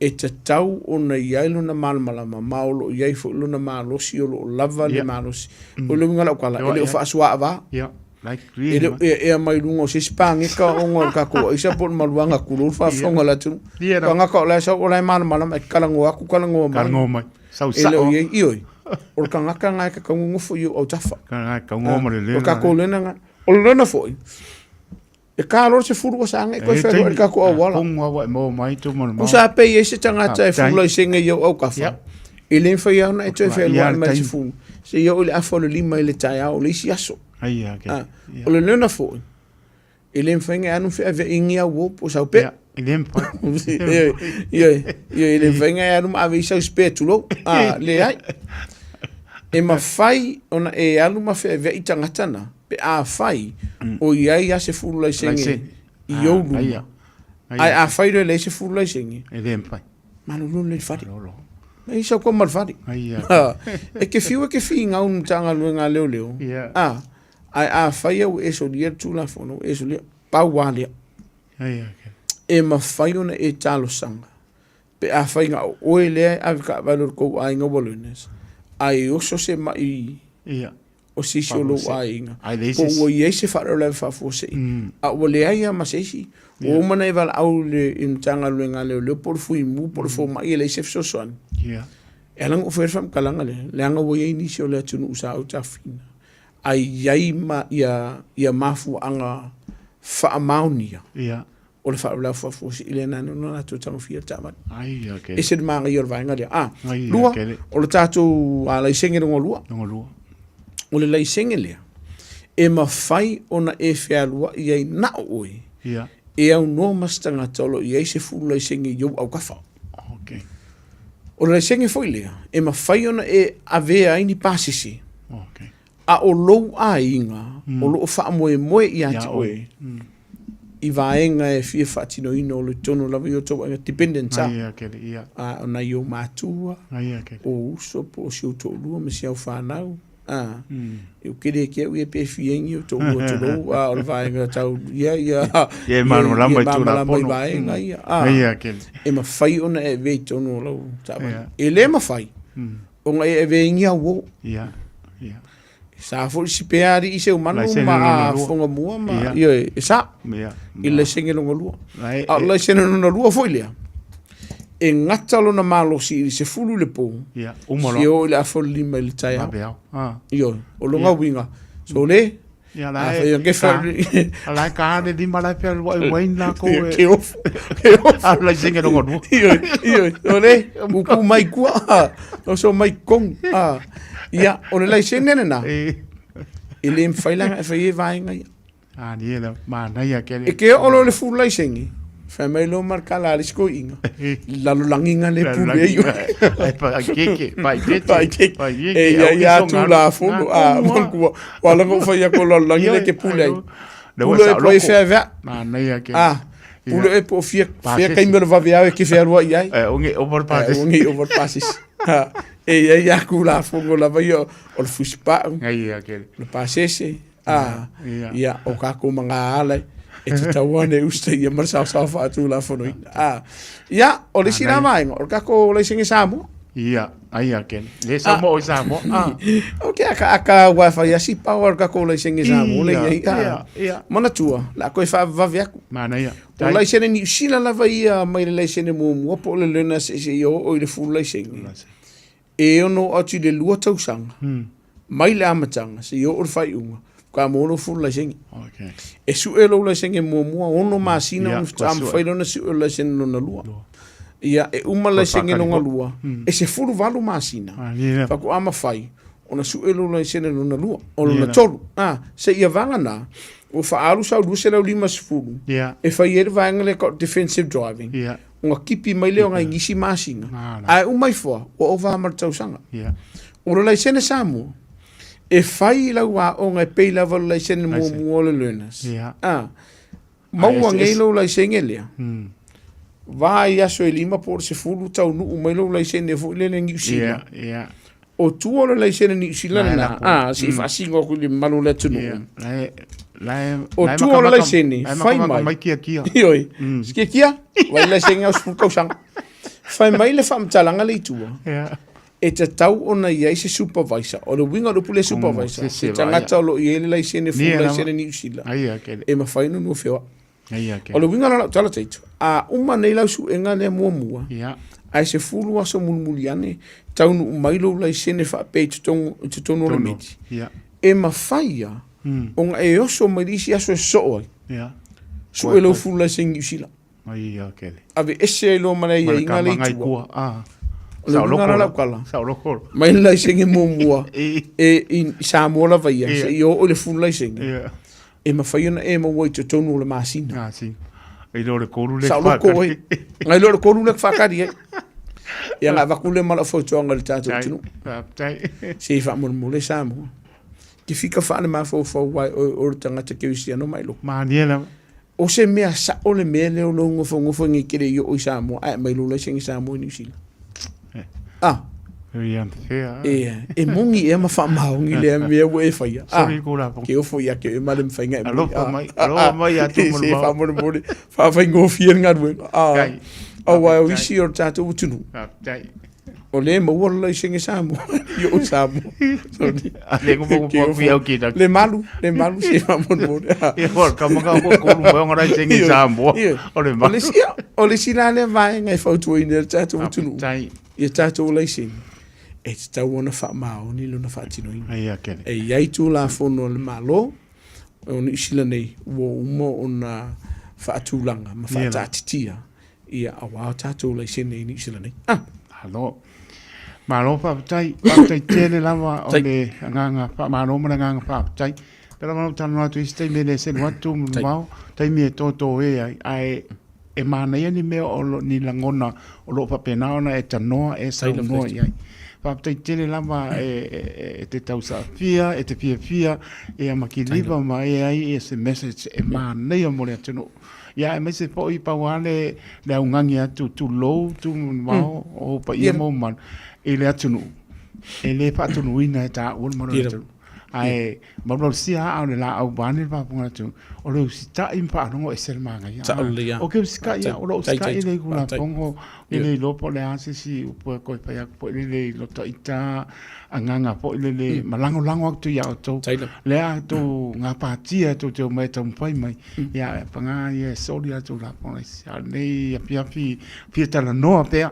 e tatau ona i ai lona malamalama ma o lo o i ai foi lona malosi, o lo o lava le malosi. O le uiga o lau tala, e le o faasuaava, e le o ea mai luga o se isi pageka ona o le tatou aisa po o le maluaga tulou le faafofoga a le atunuu. Tagata o la e sau o la e malamalama e talanoa atu talanoa mai. Talanoa mai. Sau sao. E le o i ai, ioe, o le tagata lena e tatau ona nofo i ou autafa. O le tatou lena lena. O le lena foi, E ka loa le 10 ua saga e toe fealuai i le tatou auala. Pomu lava e maua mai tuma le mau. Tusa pe i ai se tagata e fula i sega i ou aukafa, e le mafai lava ona e toe fealuai mai le 10 seia oo i le afa o le 5 i le taeao o le isi aso. O le lena foi, e le mafai ona e alu ma feaveai ni au uo po o sau pea. E le mafai. Ioe, e le mafai ona e alu ma ave i sau spare tulou. Leai. E mafai ona e alu ma feaveai tagata na, pe afai o i ai lava se fulu laisene i ou luma, ae afai loa e leai se fulu laisene, e le mafai. Malolo lelei le fale. E i sau koa ma le fale. E te fiu e te finau i le Matagaluega a Leoleo, ae afai ua e solia le Tulafono, ua e solia, pau lava lea. E mafai ona e talosaga pe afai na o oe lea e ave taavale o le tou aiga ua learners, ae oso se mai o se isi o lou aiga, po ua i ai se faalavelave faafuasei, a ua leai lava ma se isi, ua uma ona e valaau i le Matagaluega a Leoleo po o le Fuimu po o le Fomai e leai se fesoasoani. E ala ona ou faia le faamatalaga lea, leaga ua i ai nisi o le atunuu sa ou tafiina, ae i ai ma ia mafuaaga faamaonia o le faalavelave faafuasei lea na ona latou tagofia le taavale. Ai, okay. Ese le manaia o le vaega lea. Ah, Ai, lua, okay. o le tatou laisene lona lua. Lona lua. O le laisene lea, E mafai ona e fealuai ai na o oe e aunoa ma se tagata o lo o i ai se fulu laisene i ou aukafa. Okay. O le laisene foi lea, e mafai ona e avea ai ni pasese. Okay. A o lou aiga mm. o lo o faamoemoe ia te oe mm. i vaega e fia faatinoina o le tonu lava i o tou aiga dependents a. Ia, kele, ia. A, o nai ou matua, o uso po o si ou toalua ma si au whanau. A, e o kere ke au ia pe fia ingi o toalua tulou, a, o le vaega tau, ia, ia, Ia e malamalama i malamalama i vaega ia. A, Ia, kele. e mawhai ona e vei tonu o lau taavale. E le mawhai, ona e ave ingi au o. Ia, ia. Sa foi si pea ari i se umanu Laisene ma lona lua. fonga mua ma Ia. ia e sa Ia. i le laisene lona lua. La e- A o le laisene lona lua foi lea, e gata lona malosi i le 10 i le po, Ia, uma seia loa. oo i le 15 i le taeao. Vave ao. Ah. Ioe, o lona uiga, so le, Ia a la fai e o ke ka, fa la e ka le lima la e fealuai uain lākou e. Ke ofo, ke ofo. A laisene lona lua. Ioe, ioe, o le, upu mai kua, o so mai kong. Ah. Ia, o le laisene lena, E. e le mawhai langa e whai e vaenga ia. A ni e la manaia ke E ke o lo le full laisene, whai mai lo marka la le sko inga. Lalolagiga le pule ai. Ai pa keke, pa keke. Pa keke. Pa keke. E ia ia tu la fono a kua. Wa la ko fai ko lalolagi le ke pule ai. Pule e po e fea vea. Manaia ke. Ah. Pule e po fia fia kai me vave au e ke fea rua i ai. E onge over passes. Onge over passes. E ia ia ku la fono lava ia o le fusipa. Ngai ia ke. Le pasese. A, Ia. ia, o kākou ma ngā ala e tatau ana e usitaia ma le saosaoa faatulafonoina. A, ia, o le isi la vaega, o le kākou laisene Samoa. Ia, aia kene. Le Samoa o i Samoa. Ah. O ke aka aka ua whai asi paoa o le kākou laisene Samoa le Ia, iai. A, ia, ia. manatua, la koe whaavavave aku. Mana ia. O laisene Niu Sila lava ia mai le laisene muamua po o le learner se se i o i le full laisene. E ono atu i le lua tausaga, mai le amataga seia oo i le faaiuga, faatoa maua lou full laisene. Okay. E sue lou laisene muamua ono masina Ia, ona faatoa kua sue. mafai lea ona sue le laisene lona lua. Ia, e uma le laisene faakali lona foi. lua, e 18 masina, Ah, ni lea. faatoa mafai ona sue lou laisene lona lua, o lona Ia. tolu. Ah, seia vagana, ua faaalu sau 250, Ia. e fai ai le vaega lea e defensive driving. Ia. Ona kipi mai lea o ngai nisi masina. Nā, nā. Ae uma ifo, ua ova ma le tausaga. Ia. O le laisene Samoa, e fai i lau aoga e pei lava le laisene muamua o le learners. Ia. Ah, maua Ai, nei es- lou laisene lea. Va i aso e lima po o le 10 taunuu mai lou laisene foi lele Niu Sila. Ia, ia. O tua o le laisene Niu Sila Nā, lena, la ko. ah, se i faasino atu i le mamalu o le atunuu. Ia. La e, la e, O la e tua o le makamaka- laisene, la e fai makamaka mai. mai kia kia. Ioe, sikia kia, vai laisene au 10 tausaga. Fai mai le faamatalaga le i tua. Ia. E tatau ona i ai se supervisor. O le uiga o le upu lea supervisor, se se se tagata o lo o i ai le laisene, full Ni e lava. laisene Niu Sila, Aia ke le. e mafai ona nofeoa. Aia ke. O le uiga la lau tala taitu, a uma nei lau suega lea muamua, Ia. ae 10 aso mulimuli ane, taunuu mai lou laisene faapea i totonu, i totonu o le Tonu. meti. Ia. E mafai ia, ona e oso mai le isi aso e soo ai, Ia. sue lou full laisene Niu Sila. Aia ke le. Ave ese ai loa ma le aiaiga le i tua. Kua. Ah. O le uiga la lau kala. Saoloko. Mai le laisene muamua, E. e i Samoa lava ia, Ia. seia oo i le full laisene. Ia. E mafai ona e maua i totonu o le masina. Ah, si. I lo le kolu le Saoloko ai. Ngai loa le kolu le whakari ai. Ia ngā vaku le mala fautuaga i le tātou atunuu. Tai. Se i faamolemole Samoa. Ke fika whaale mafaufau ai o o le tagata kerisiano mai loko. Mania lava. O se mea sao le mea lea o lou nofonofo ngi kere i oo i Samoa, ae mai lou laisene Samoa i Niu Sila. Ah. Very unfair. E, e moni ea ma faamaoni lea mea ua e faia. Ah, Sorry ko la. ke ofo ia ke e ma le mawhainga e moni. Alofa mai, alofa mai ia tu mo le Se mau. faamolemole, faafaigofie le galuega. Ah, Kai. aua o isi o le tātou atunuu. Tai. O le maua le laisene Samoa, i oo Samoa. Sorry. A le ko ko Ke ko ofo. au ki ta. Le malu, le malu se faamolemole. Ah. Ia ko ka maka ko ko lu mai ngara senge Ioe, Samoa. ioe. O le O malu. le isi, o le isi la lea vaega e fautuaina e le tātou atunuu. Tai. Ia tātou laisene, e tatau ona faamaoni lona faatinoina. Aia ke le. E i ai tulafono a le Malo, o Niu Sila nei, ua uma ona faatulaga ma faataatitia ia aua o tātou laisene i Niu Sila nei. Ah! Malo. Malo faafetai, faafetai tele lava o le agaga faamalo ma le agaga faafetai. Pei lava ona ou talanoa atu i isi taimi e le selu atu ma mamao, taimi e totoē ai, ae e manaia ni mea o lo, ni lagona o lo o faapena ona e tanoa e saunoa i ai. Faafetai tele lava e te tausaafia, e te fiafia ia ma kiliva ma e ai ia se message e manaia mo le atunuu. Ia aemaise foi pau lava le, le augani atu tulou, tumamao, o ou paia ma ou mamalu i le atunuu, e le faatonuina e taua le mamalu o le atunuu. Ae malumalusia aa o le laau vaeane le faafofoga a le atunuu, o le usitai ma faalogo ese le manaia. Sao lelei lava. Ou te usitai lava, o lou usitai i le Tulafono, e le iloa po o le a se isi upu e toe fai atu foi lele i lota ita agaga foi lele ma lagolago atu ia outou. Lea a outou gapatia tou te omai e taumafai mai, ia paga ia e soli a outou lafoga isi. A o lenei afiafi fia talanoa pea.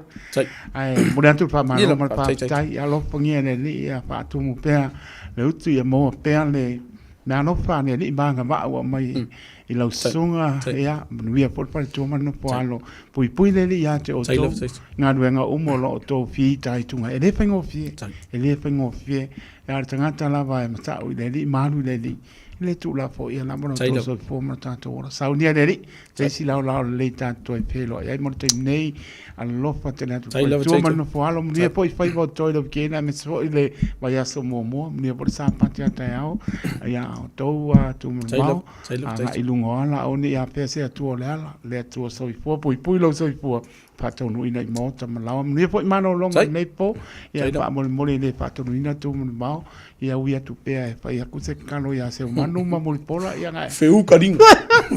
Ae momoli atu le faamalo ma le faafetai. Ia alofagia e le Alii ia faatumu pea le utu ia maua pea le meaalofa a le Alii ma agavaa ua aumai i lau susuga. Ia manuia foi le faletua ma le nofo alo. Puipui le Alii ia te outou galuega uma o lo o outou fitaituga. E le faigofie, e le faigofie. A o le tagata lava e matau i le Alii ma alu i le Alii, e le tuulafoaia lava lo outou soifua ma lo tatou ola. Saunia e le Alii se isi laolao lelei tatou toe feiloai ai mo le taimi nei. Alofa tele atu i le faletua ma le nofo alo. Manuia foi faiva o totoe i le weekend aemaise foi le vaiaso muamua. Manuia foi le Sapati a taeao ia outou tumamao agai i luga o ala. Aua ne i afea se Atua o le ala, le Atua soifua, puipui lou soifua faataunuuina i maota ma laoa. Manuia foi malologa i lenei po. Ia faamolemole e le faatonuina tumamao. Ia ui atu pea e fai atu se tatalo ia Seumanu ma Mulipola. Ia na. Feuka ringa.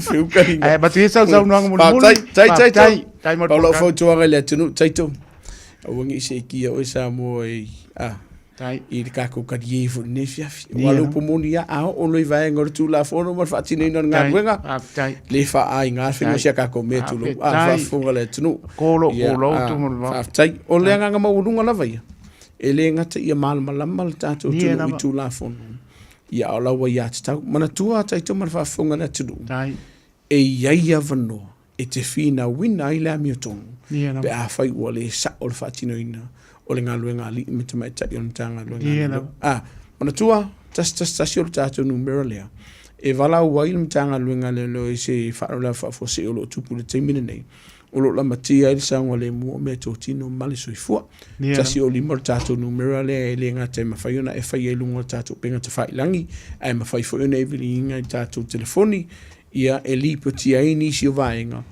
Feuka ringa. Ae avatu ia sau saunoaga mulimuli. Faafetai. Tai, tai, tai. Tai mo le Pau lau polokalame. fautuaga i le atunuu, taito. Aua ne i seetia oe Samoa i, a, Tai. i le tatou talie foi i lenei afiafi. Ia. Aua o le upu moni lava, a oo loa i vaega o le Tulafono ma le faatinoina o le Tai. galuega, Faafetai. le faaaiga le faiga o si a tatou mea, tulou, a, Faafetai. faafofoga le atunuu. Ko lou Ia, pulou a, tu mo le vao. faafetai. O le agaga maualuga lava ia, E le gata ia malamalama le tatou atunuu i Tulafono, ia a o lau aiatatau. Manatua a tatou ma le faafofoga a le atunuu, e i ai avanoa e te finauina ai le amiotonu pe afai ua le sao le faatinoina o le galuega a alii ma tamaitai o le Matagaluega a Leoleo. A, manatua, 111 o le tatou numera lea e valaau ai le Matagaluega a Leoleo i se faalavelave faafuasei o lo o tupu i le taimi lenei. o lo o lamatia ai le saogalemu o meatotino ma le soifua. 105 le tatou numera lea e le gata e mafai ona e faia i luga o le tatou upega tafailagi, ae mafai foi ona e viliina i tatou telefoni, ia e lipotia ai nisi o vaega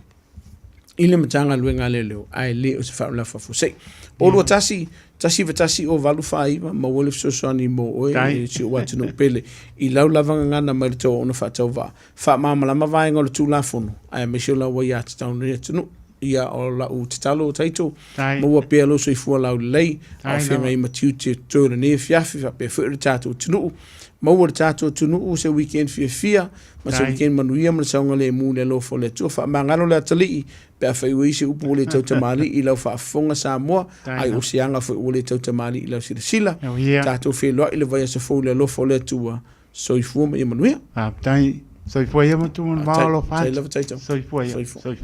i le Matagaluega a Leoleo, ae le o se faalavelave faafuasei. O 21 191 o 849, maua le fesoasoani mo oe e si ou atunuu pele i lau lava gagana mai le tou ona faatauvaa. Faamalamalama vaega o le Tulafono, aemaise o lau aiatatau i lenei atunuu. Ia, o lau tatalo, Taito, maua pea lou soifua laulelei, a o feagai ma tiute o totoe o lenei afiafi, faapea foi le tatou atunuu. Maua le tatou atunuu se weekend fiafia, ma se weekend manuia ma le saogalemu i le alofa o le Atua. Faamagalo le atalii, pe afai ua i ai se upu ua le tautamalii i lau faafofoga Samoa, ai o se aga foi ua le tautamalii i lau silasila. Tatou feiloai le vaiaso fou i le alofa o le Atua. Soifua ma ia manuia. Faafetai. Soifua ia ma tumau Faafetai. alofa Tai atu. lava taito. Soifua ia. Soifua. Soifua.